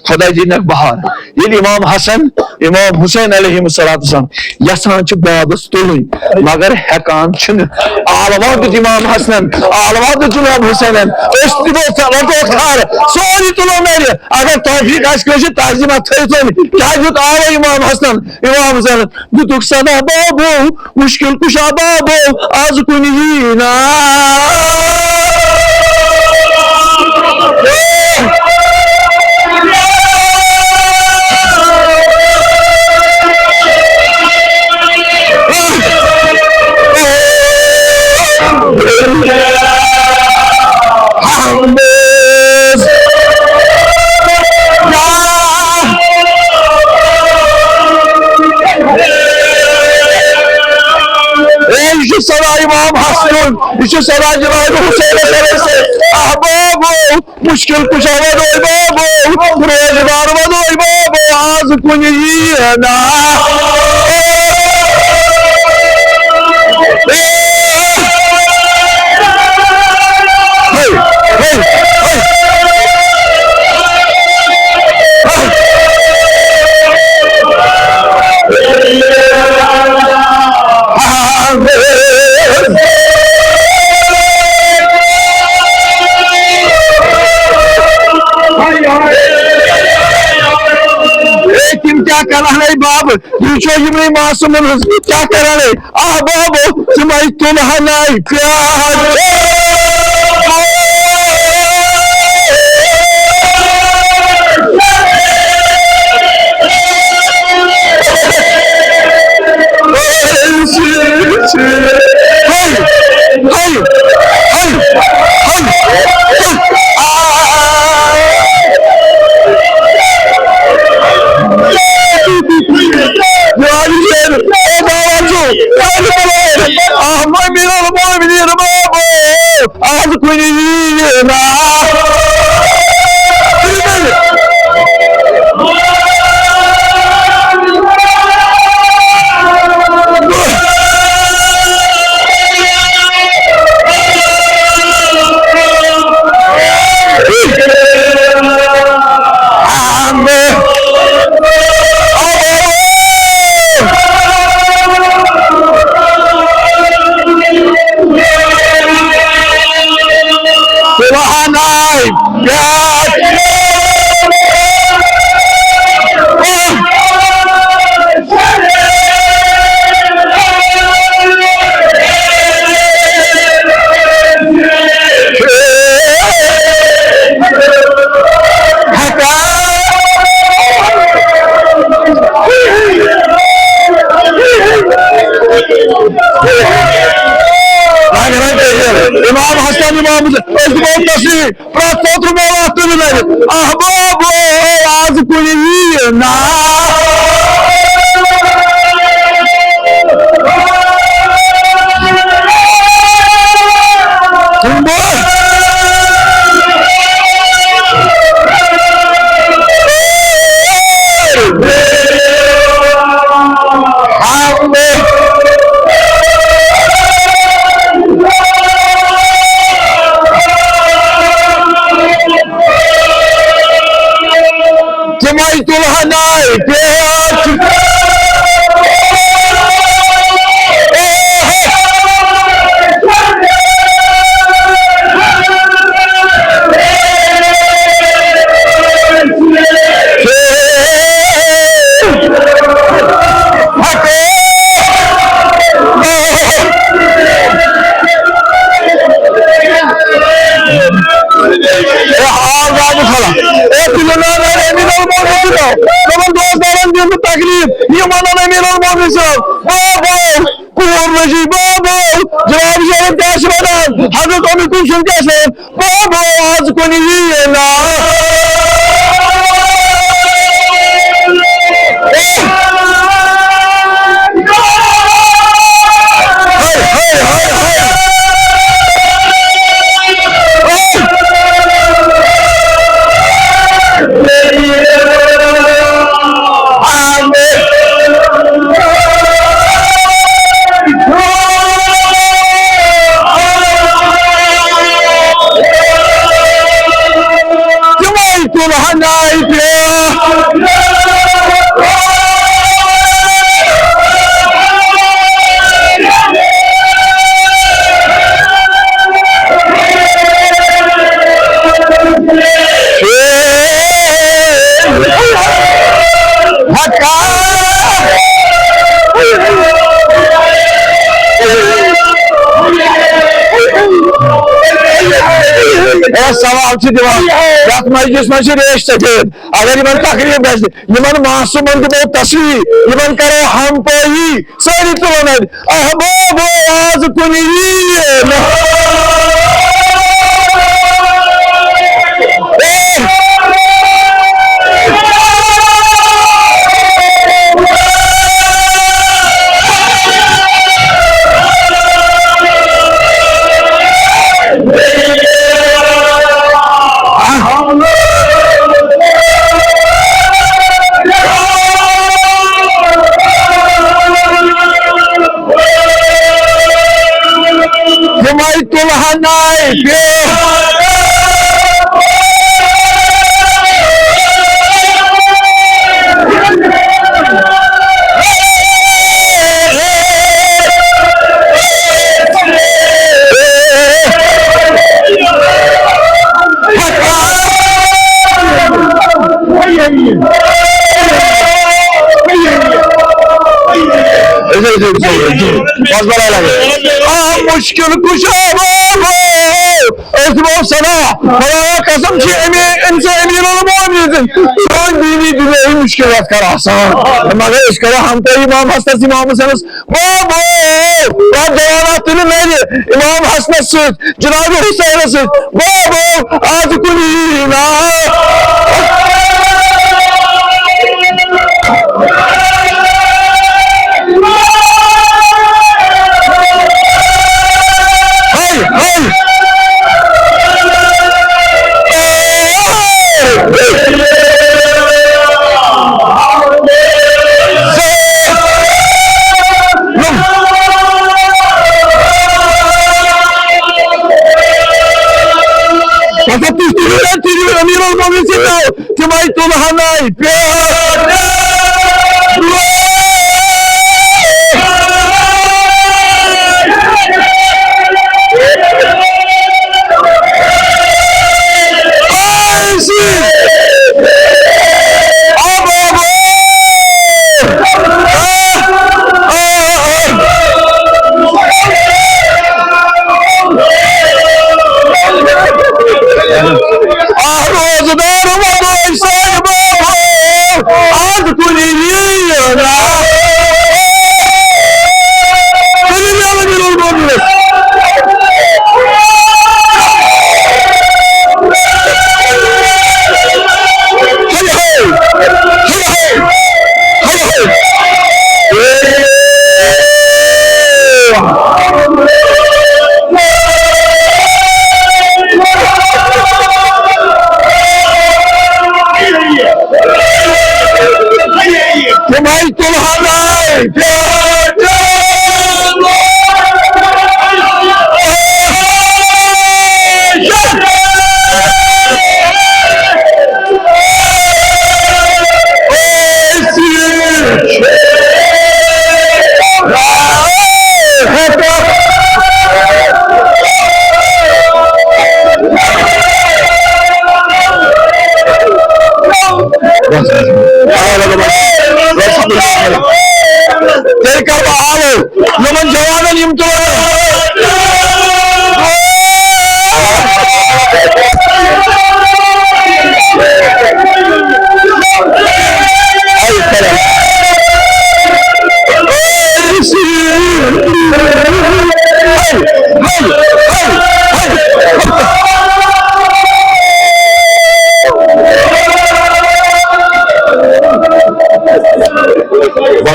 خۄداے دِنَکھ بہار۔ ییٚلہِ امام حسن، امام حسین علیہ الصلوۃ والسلام یژھان چھِ بابس تُلٕنۍ، مگر ہٮ۪کان چھِنہٕ۔ آلوا دیُت امام حسنن، آلوا دیُت امام حسینن، أسۍ تہِ گوٚو ژ-، وۄنۍ گوٚو خار، سورُے تُلو نرِ۔ اگر توفیق آسہِ کٲنٛسہِ تعظیمہ تھٲوِتھ وۄنۍ، کیٛازِ دیُت آلو امام حسنن، امام حسینن؟ دِتُکھ صدا بابو، مُشکِل کُشا بابو، از کُنہِ یی نا۔ اے، یہِ چھُ صدا امام حسنُن، یہِ چھُ صدا جناب حسین علیہ السلام۔ احبابو، مُشکِل کُشا ودوے بابو، روزگار ودوے بابو، از کُنہِ یی نا۔ اے، تِم کیٛاہ کران، اے بابہٕ؟ یہِ وٕچھو یِمنٕے معصوٗمن ہٕنٛز کیٛاہ کران، اے؟ آ بابو، تِمے تُلہٕ ہناے پیٛار۔ احمد میٖر المومنیٖن بابو، از کُنہِ ییٖنا۔ سبحان اللہ۔ امام حسن، امام حسین، أسۍ دِمو تسلیٖم۔ پرٛٮ۪تھ اوترٕ گوٚو اَتھ تُلہٕ نَرِ۔ اَہبابو، آز کُنہِ یِیہِ نا۔ یہِ وَنان أمیٖر المومنیٖن صٲب، بابو، کوٗر لٔجی بابو، جناب شریف کیٛاہ چھِ وَنان؟ حضرت اُمہِ کلثوم کیٛاہ چھِ وَنان؟ بابو، آز کُنہِ یِیہِ نا۔ تِمے تُلہٕ ہناے پیٚٹھ۔ ہے، سوال چھِ دِوان، یَتھ مسجدس منٛز چھِ ریش سفید۔ اگر یِمن تقریٖب گژھِ، یِمن معصوٗمن دِمو تصویر، یِمن کرو ہمپٲیی، سٲری تُلن اَتہِ۔ اہباب آز کُنہِ یِیہِ نہٕ۔ تِمے تُلہٕ ہناے پیٚٹھ۔ بس بلاے لگے۔ آ، مشکل کشا بابو۔ أسۍ دِمو صدا۔ خدایا قسم چھِ أمی-، أمۍ سٕنٛدۍ أمیٖر المومنیٖن سٕنٛدۍ۔ سٲنۍ دینی دُنیاوی مشکلات کر آسان۔ مگر أسۍ کرو ہمتٲیی امام حسنس، امام حسینس۔ بابو، راتھ جوانہ تُلہِ نرِ امام حسنس سۭتۍ، جناب حسینس سۭتۍ۔ بابو، آز کُنہِ یی نا۔ ہے، ہے۔ مطلب، تُہۍ تُلِو نا، تُلِو أمیٖر المومنیٖن سٕنٛدۍ ناو، تِمے تُلہٕ ہناے پیٚٹھ۔ آ، روزدار وۄدٲے سٲنۍ بابو، آز کُنہِ یِیہِ نا۔ کُنہِ میلہٕ میلُن بوزنس۔ ہے، ہے، ہے، ہے، ہے۔ تِمے تُلہٕ ہناے پیٚٹھ۔ تیٚلہِ کَرٕ بہٕ حالو یِمَن جوانَن، یِم تہِ وَنَن۔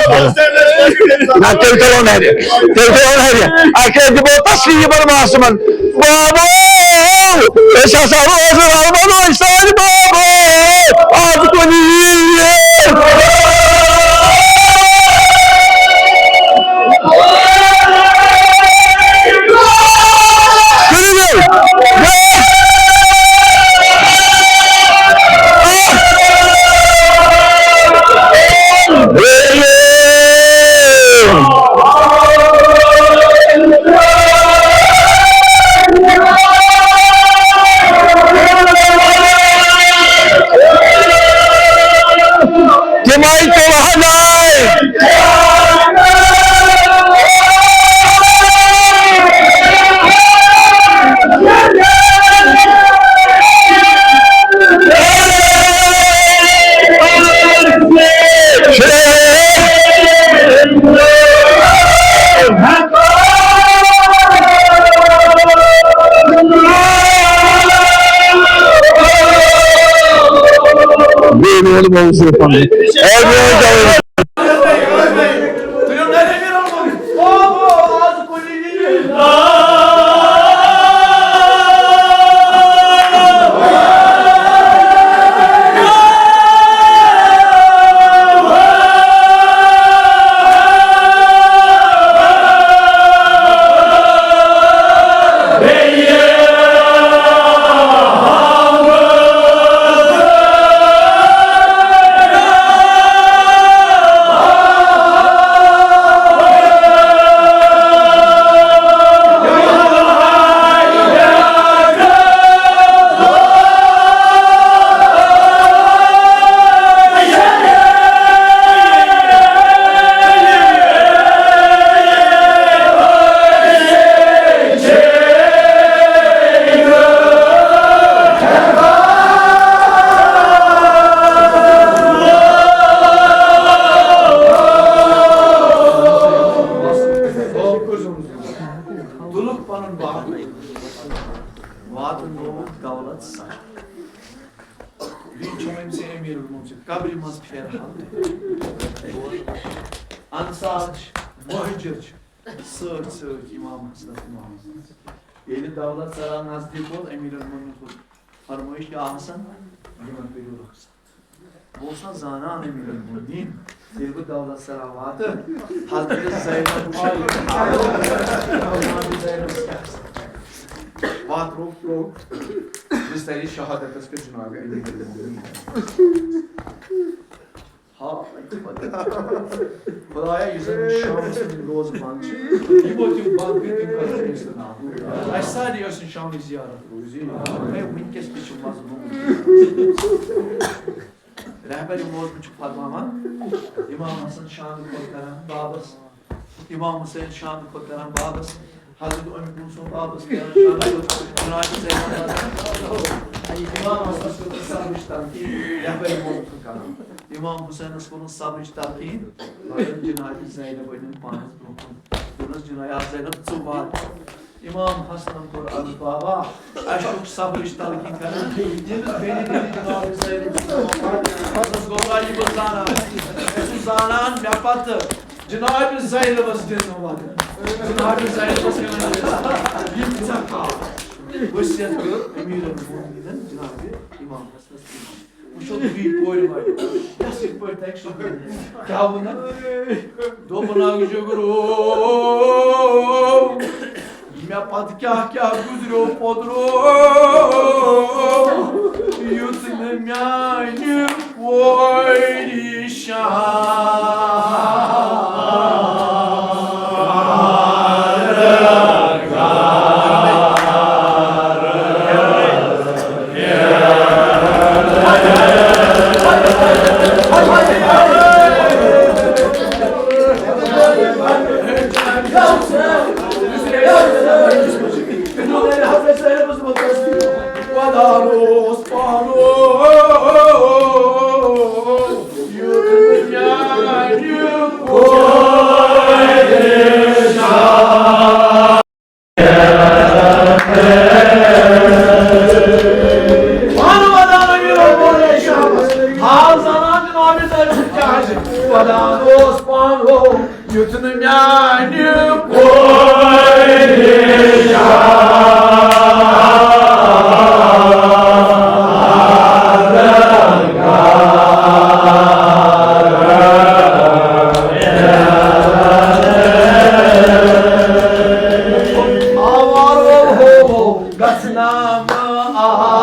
نہ، تیٚلہِ تُلو نہٕ ہرِ۔ تیٚلہِ تُلو نہٕ ہرِ۔ اَکہِ لَٹہِ دِمو تسلی یِمن معصوٗمن۔ بابو، أسۍ ہسا روزو رحمن، أسۍ سٲنۍ بابو۔ آز کُنہِ یِیہِ۔ تِمے تُلہٕ ہناے۔ بیٚیہِ ووٚن موصوفن۔ اے میون جواب۔ تُلُکھ پنُن باغ، واتن گوٚمُت دولت سر۔ بیٚیہِ چھُ أمۍ سٕے أمیٖر المومنیٖن قبرِ منٛز پھیرٕ ہاوُن۔ انصار چھِ، مہاجر چھِ، سۭتۍ سۭتۍ امام حسنس امام حسن۔ ییٚلہِ دولت سرا نزدیٖک ووت، أمیٖر المومنیٖن کوٚر فرمٲیِش، یا حسن، یِمن کٔرِو رخصت۔ بہٕ اوسُس نہ زانان أمیٖر المومنیٖن۔ ییٚلہِ بہٕ دولت سرا واتہٕ، حضرت زینب وٕچھِ، حضرت زینب کیٛاہ چھِ۔ واتہٕ روٚٹ ترٛوو بسترِ شہادتس پٮ۪ٹھ جناب أمیٖر المومنیٖن۔ ہا، خدایا، یُس زن شامس منٛز روزٕ بنٛد چھِ، یِمو تِم بنٛد کٔرۍ، تِم کَرن أسۍ تہٕ ناو۔ اَسہِ سارنٕے ٲسۍ نہٕ شامٕچ زیارت روزی۔ ہے، وٕنکیٚس تہِ چھِ مظلوم۔ رہبر موضوع چھُ فرماوان، امام حسن شانہٕ کھۄتہٕ کران بابس، امام حسین شانہٕ کھۄتہٕ کران بابس، حضرت ام کلثوم بابس کران شانہٕ کھۄتہٕ کران، جناب زینب کران۔ امام حسنس کوٚر صبرٕچ تلقین، رہبر موضوع چھُ کران۔ امام حسینس کوٚرُن صبرٕچ تلقین، مگر جناب زینب أنِن پانس برونٛہہ کُن۔ دوٚپنس، جناب زینب، ژٕ وات۔ امام حسنن کوٚر عرض، بابا، اَسہِ چھُکھ صبرٕچ تلقین کران، ییٚمِس بیٚنہِ دِنہِ جناب زینب۔ حضرت گوٚو، یہِ بہٕ زانان، ژٕ زانان مےٚ پتہٕ جناب زینبس دِنہٕ وقت۔ جناب زینبس کیٛاہ وَنان؟ یہِ ژےٚ کَتھ؟ وصیت کٔر امیر المومنیٖنن جناب امام حسنس۔ وٕچھو تُہۍ کورِ واجہِ، یۄس یِتھ پٲٹھۍ تۄہہِ سُہ کٔرِو۔ کیٛاہ ووٚنُن؟ دوٚپُن، اکھ جگرو، مےٚ پتہٕ کیٛاہ کیٛاہ گُزریو پوٚدرو، یُتھ نہٕ میانہِ کورِ شہادت۔ پانہٕ ودان أمیٖر المومنیٖن شامس۔ حال زانان جناب زینب کیٛاہ آسہِ۔ ودان اوس پانہٕ یُتھ نہٕ میانہِ کورِ آوارو ہو گژھنام آوارو۔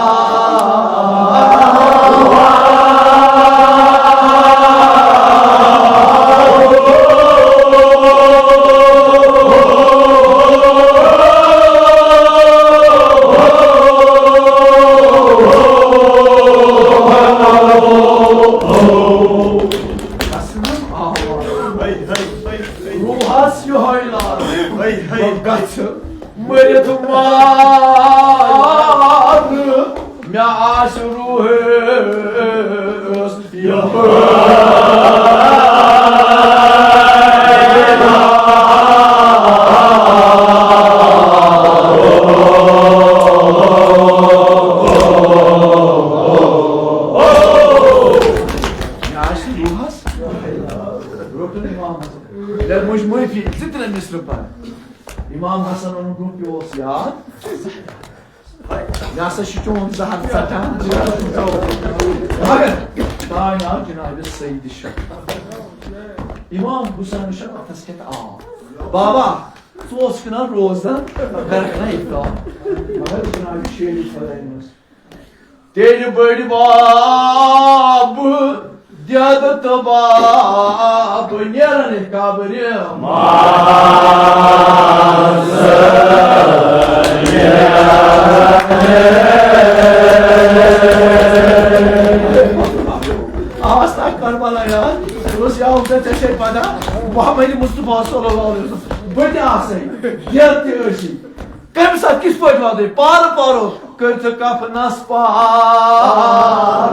روحس یہوے لاز۔ بہٕ گژھٕ مٔرِتھ مارٕ، مےٚ آسہِ روحس یہوے۔ مےٚ آسہِ روحس یہوے لاز۔ روٚٹُن امام حسن۔ مےٚ موج معٲفی، زٕ ترٛےٚ مِصرٕ پَر۔ امام حسن اوٚنُن برونٛہہ کیٛاہ اوس یاد؟ مےٚ ہسا چھُ چون زہر ژٹان۔ مگر تانۍ آو جناب سید شاہ۔ امام حسین شاہ اتھس کٮ۪تھ آو۔ بابا، ژٕ اوسکھ نا روزدر، کرکھ نا افطار۔ مگر جناب شیخ خداینس تیٚلہِ بٔڑۍ باب دٮ۪د تہٕ باب نیرن قبرِ منٛز۔ آواز تاک کربلا یار، بہٕ اوس یاوُس ژےٚ، ژےٚ چھے پتہ، محمد مصطفیٰ صلی اللہ علیہ وسلم، بہٕ تہِ آسے، دٮ۪د تہِ ٲسی۔ کمہِ ساتہٕ کِتھ پٲٹھۍ واتو؟ پارٕ پارو کٔرۍ ژٕ کفنس پار۔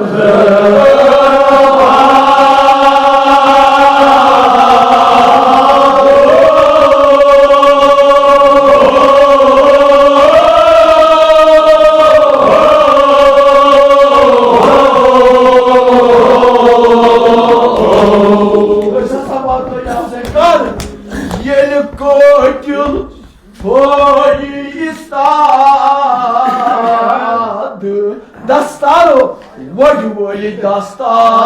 أسۍ ہسا واتو یہِ ہسا کر، ییٚلہِ کٲٹِل تھوٚوِ استاد دستارو، وۄڈِ وٲلۍ دستار۔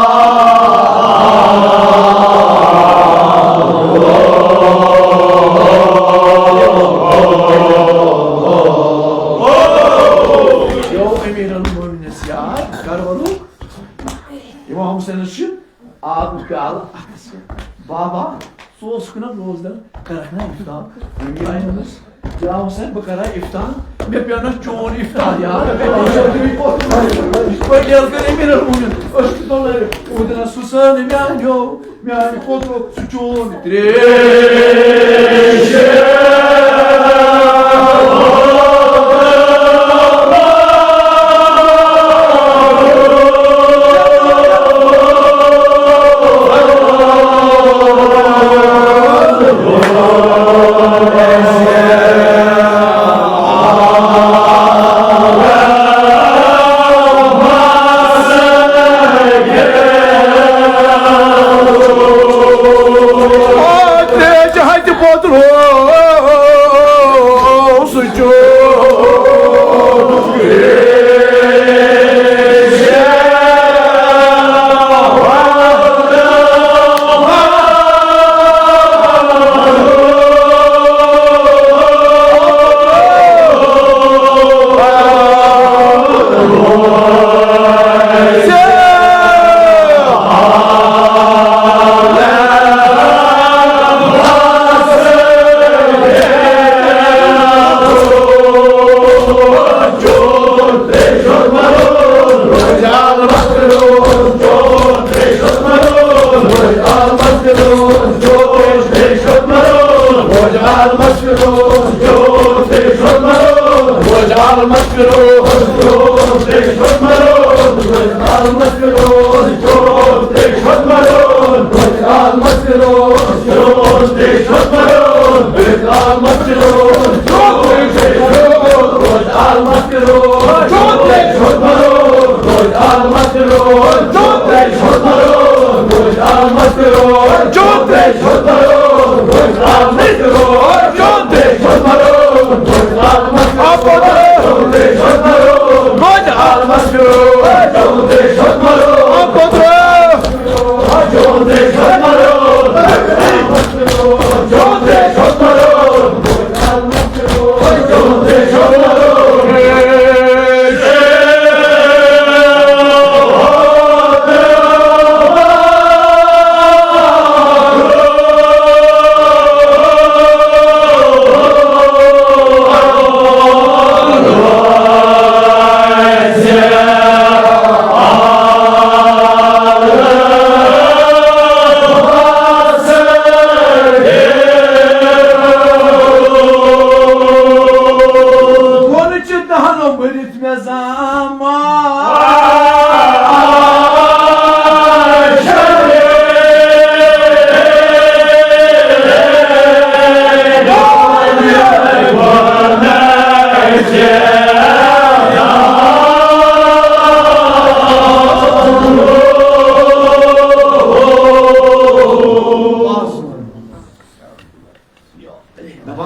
یو امیر المومنس یار کربلُک امام حسینس چھُ آبہٕ پیالہٕ اَتھس کٮ۪تھ۔ بابا، ژٕ اوسُکھ نا روزدر، کرکھ نا افطار؟ امام حسین، بہٕ کرا افطار، مےٚ پیوٚو نا چون افطار یاد۔ یِتھ پٲٹھۍ ییٚلہِ کٔر امیر المومنین، أسۍ چھِ تۄہہِ اُہدنا سُہ سٲنۍ میانیو، میانہِ کھۄتہٕ سُہ چون تریش۔ تریش ہتہِ بوتلو سُہ چوٚو۔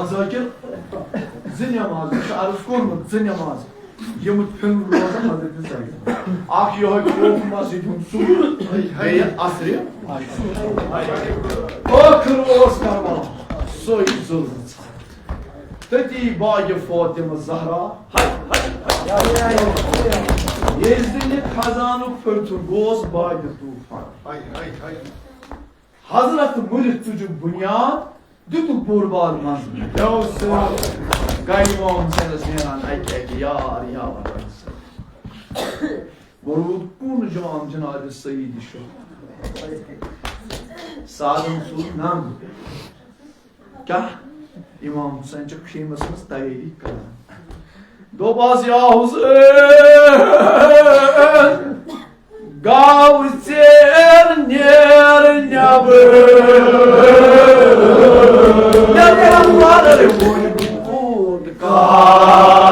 ذاکر، زٕ نماز، مےٚ چھُ عرض کوٚرمُت، زٕ نماز، یِم پھِرُن روزان حضرت زاکر۔ اکھ یِہوٚے خوف مسجد ہُنٛد صبح، بیٚیہِ عصرِ۔ ٲخٕر اوس کربلا سُے ظُلمہٕ ژھان۔ تٔتی باغِ فاطمہ زہرا، ییٚلہِ دِلہِ خزانُک پھٔرتھُر گوس باغِ طوفان۔ حضرت مُرِتھ تُجُکھ بُنیاد، دیُتُکھ بوٚڑ بار منزل۔ گوٚو امام حسینس نیران اکہِ اکہِ یار یار۔ وۄنۍ روٗد کُن جام جناب سید شاہ۔ سادن سوٗز ننٛگ۔ کیٛاہ؟ امام حسین چھُ خیمس منٛز تیٲری کران۔ دوٚپہَس، یا حسین، گاو ژیر نیر نٮ۪بر۔ نٮ۪بر وَلہٕ وۄنۍ کوٗت کال۔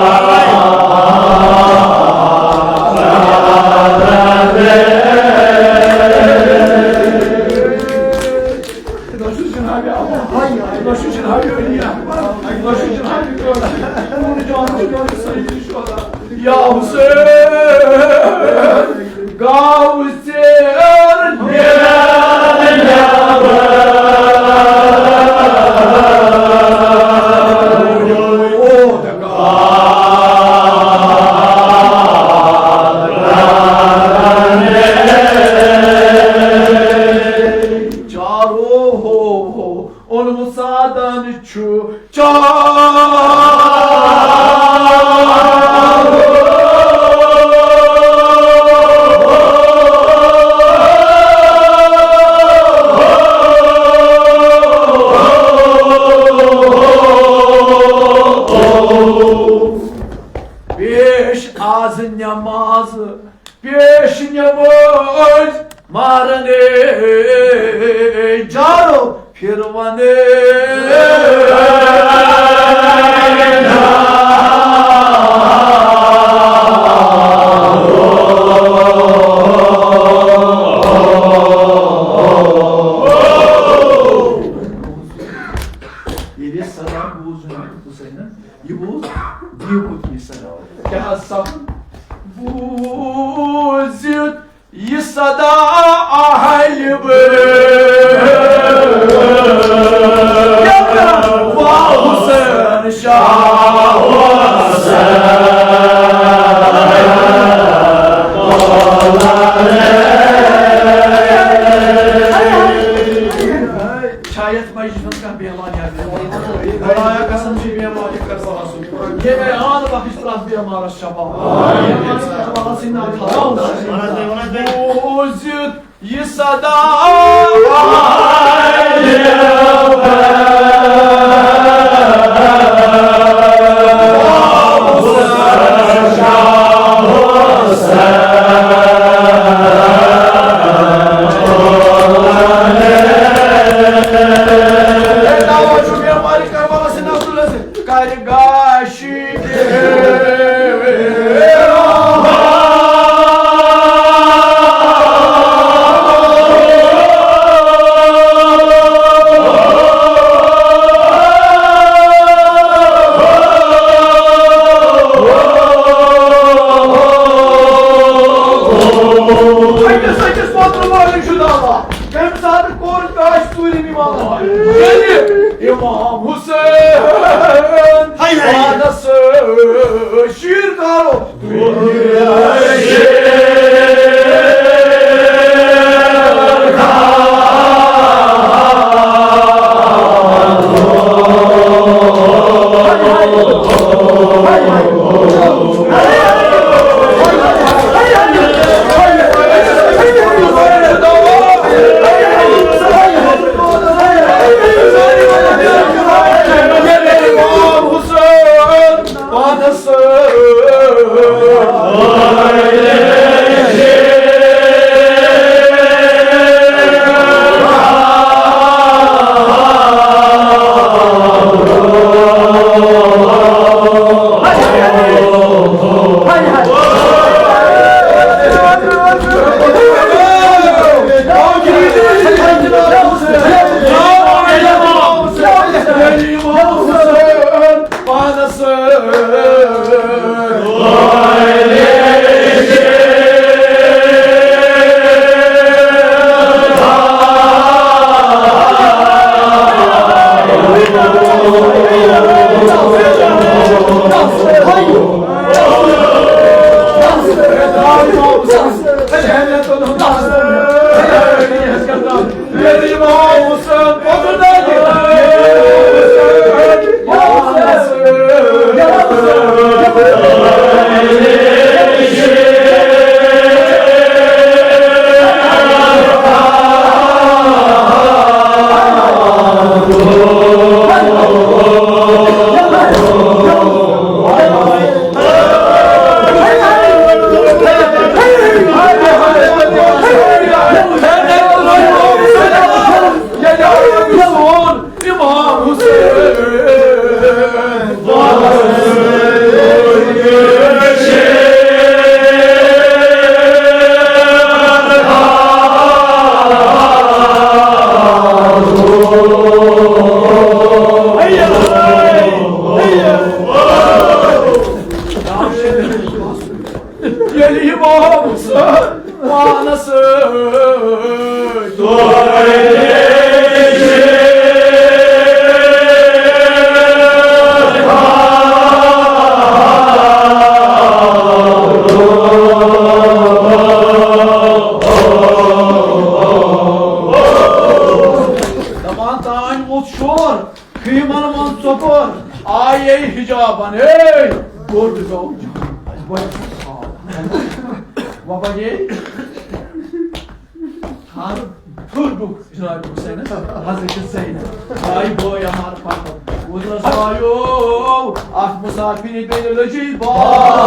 یا حسین، گاو ژیر نیر نٮ۪بر۔ چارو ہو ہو، اوٚنمُت سادن چھُ چارو۔ پیش آز نماز پیش نماز مارن جارو پھرون۔ ییٚلہِ صدا بوٗز جناب حسینن، یہِ بوٗز دیٖپُک یہِ صدا۔ کیٛاہ حظ سپُد؟ بوٗزِتھ یہِ صدا اہلِ بیت، واہ حسین شاہ حسین۔ چھا یتھ مجلسس منٛز کانٛہہ بیمار یا بیمار؟ خدایا قسم چھِ بیمار یہِ کر سا آسُن۔ ییٚمہِ آن بخش پرٛٮ۪تھ بیمارس شفا۔ بوٗزِتھ یہِ صدا۔ کرگاش أکِس أکِس پوترٕ مٲلِک چھُ دعوا۔ کَمہِ ساتہٕ کوٚر کٲنٛسہِ ژوٗرِم امام؟ ییٚلہِ امام حسین ہاے ہاے۔ پانَس شیٖر کارو۔ شور، خیمن منٛز ژۄپور، آیے حجابن، ہے، گوٚٹ گوٚو۔ وۄنۍ گٔے تھر تھوٚد بُک جناب حسینس، حضرت زینب، آے بٲے عمار پتہٕ۔ وُزرس آیو اکھ مسافر بیٚیہِ لٔجی بار۔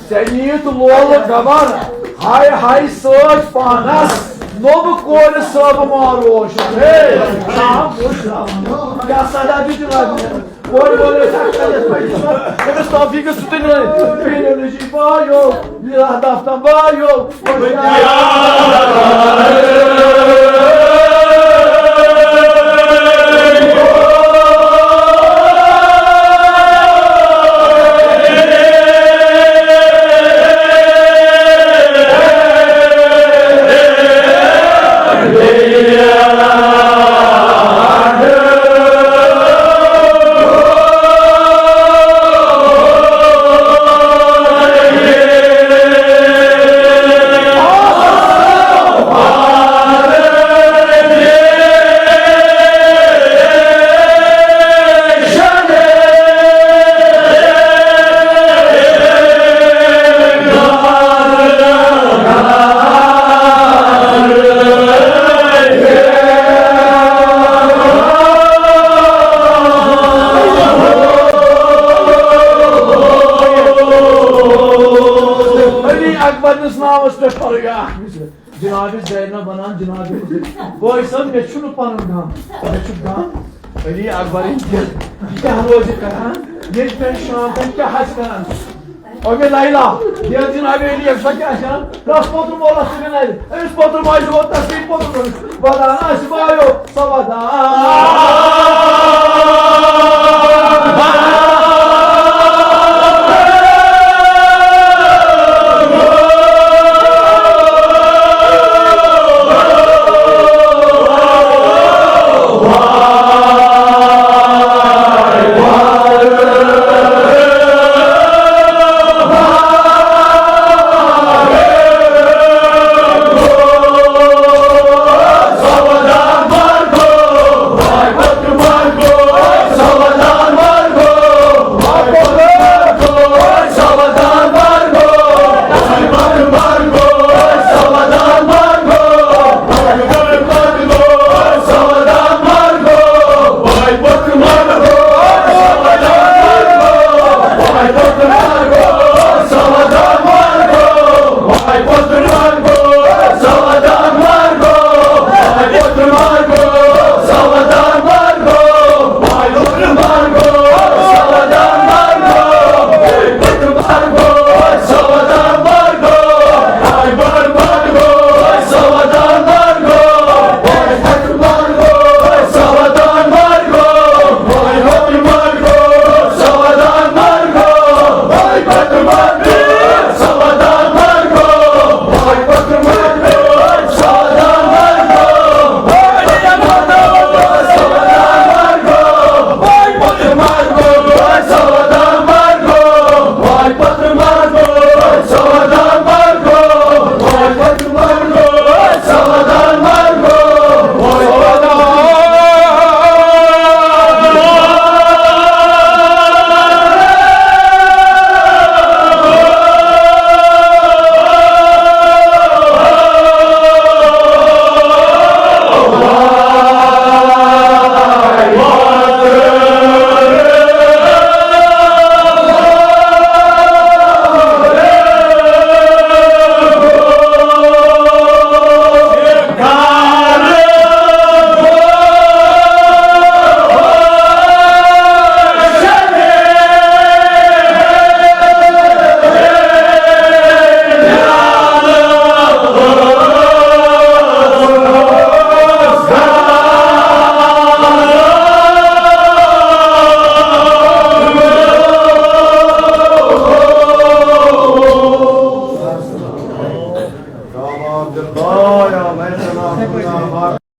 ژےٚ نِیِتھ لولہٕ گبر، ہاے ہاے سۭتۍ پانس، نوٚو کورِ صٲب ماروش۔ ہے، کیٛاہ سزا دیُت یہِ ربہِ؟ کورِ وٲلۍ ٲسۍ اکھ کتھ یتھ پٲٹھۍ چھُ، أمِس توفیٖقس سۭتۍ نہٕ، بیٚیہِ نہٕ جی بایو، یہِ دفتر بایو۔ علی اکبر نِس ناوس پٮ۪ٹھ پرگاہ۔ جناب زینب ونان، جناب حسین، بٲے صٲب، مےٚ چھُنہٕ پنُن غم، مےٚ چھُ غم علی اکبرٕنۍ دِل۔ یہِ کیٛاہ روزِ کران، ییٚتہِ پٮ۪ٹھ شام تام کیٛاہ آسہِ کران؟ اُمہِ لیلا، ییٚلہِ جناب علی اکبر کیٛاہ آسہِ کران؟ تس پوٚتُم اوس سُہ نَرِ، أمِس پوٚتُم آسہِ ووت تس سۭتۍ پوٚتُم اوس۔ ودان آسہِ بایو، سۄ ودان۔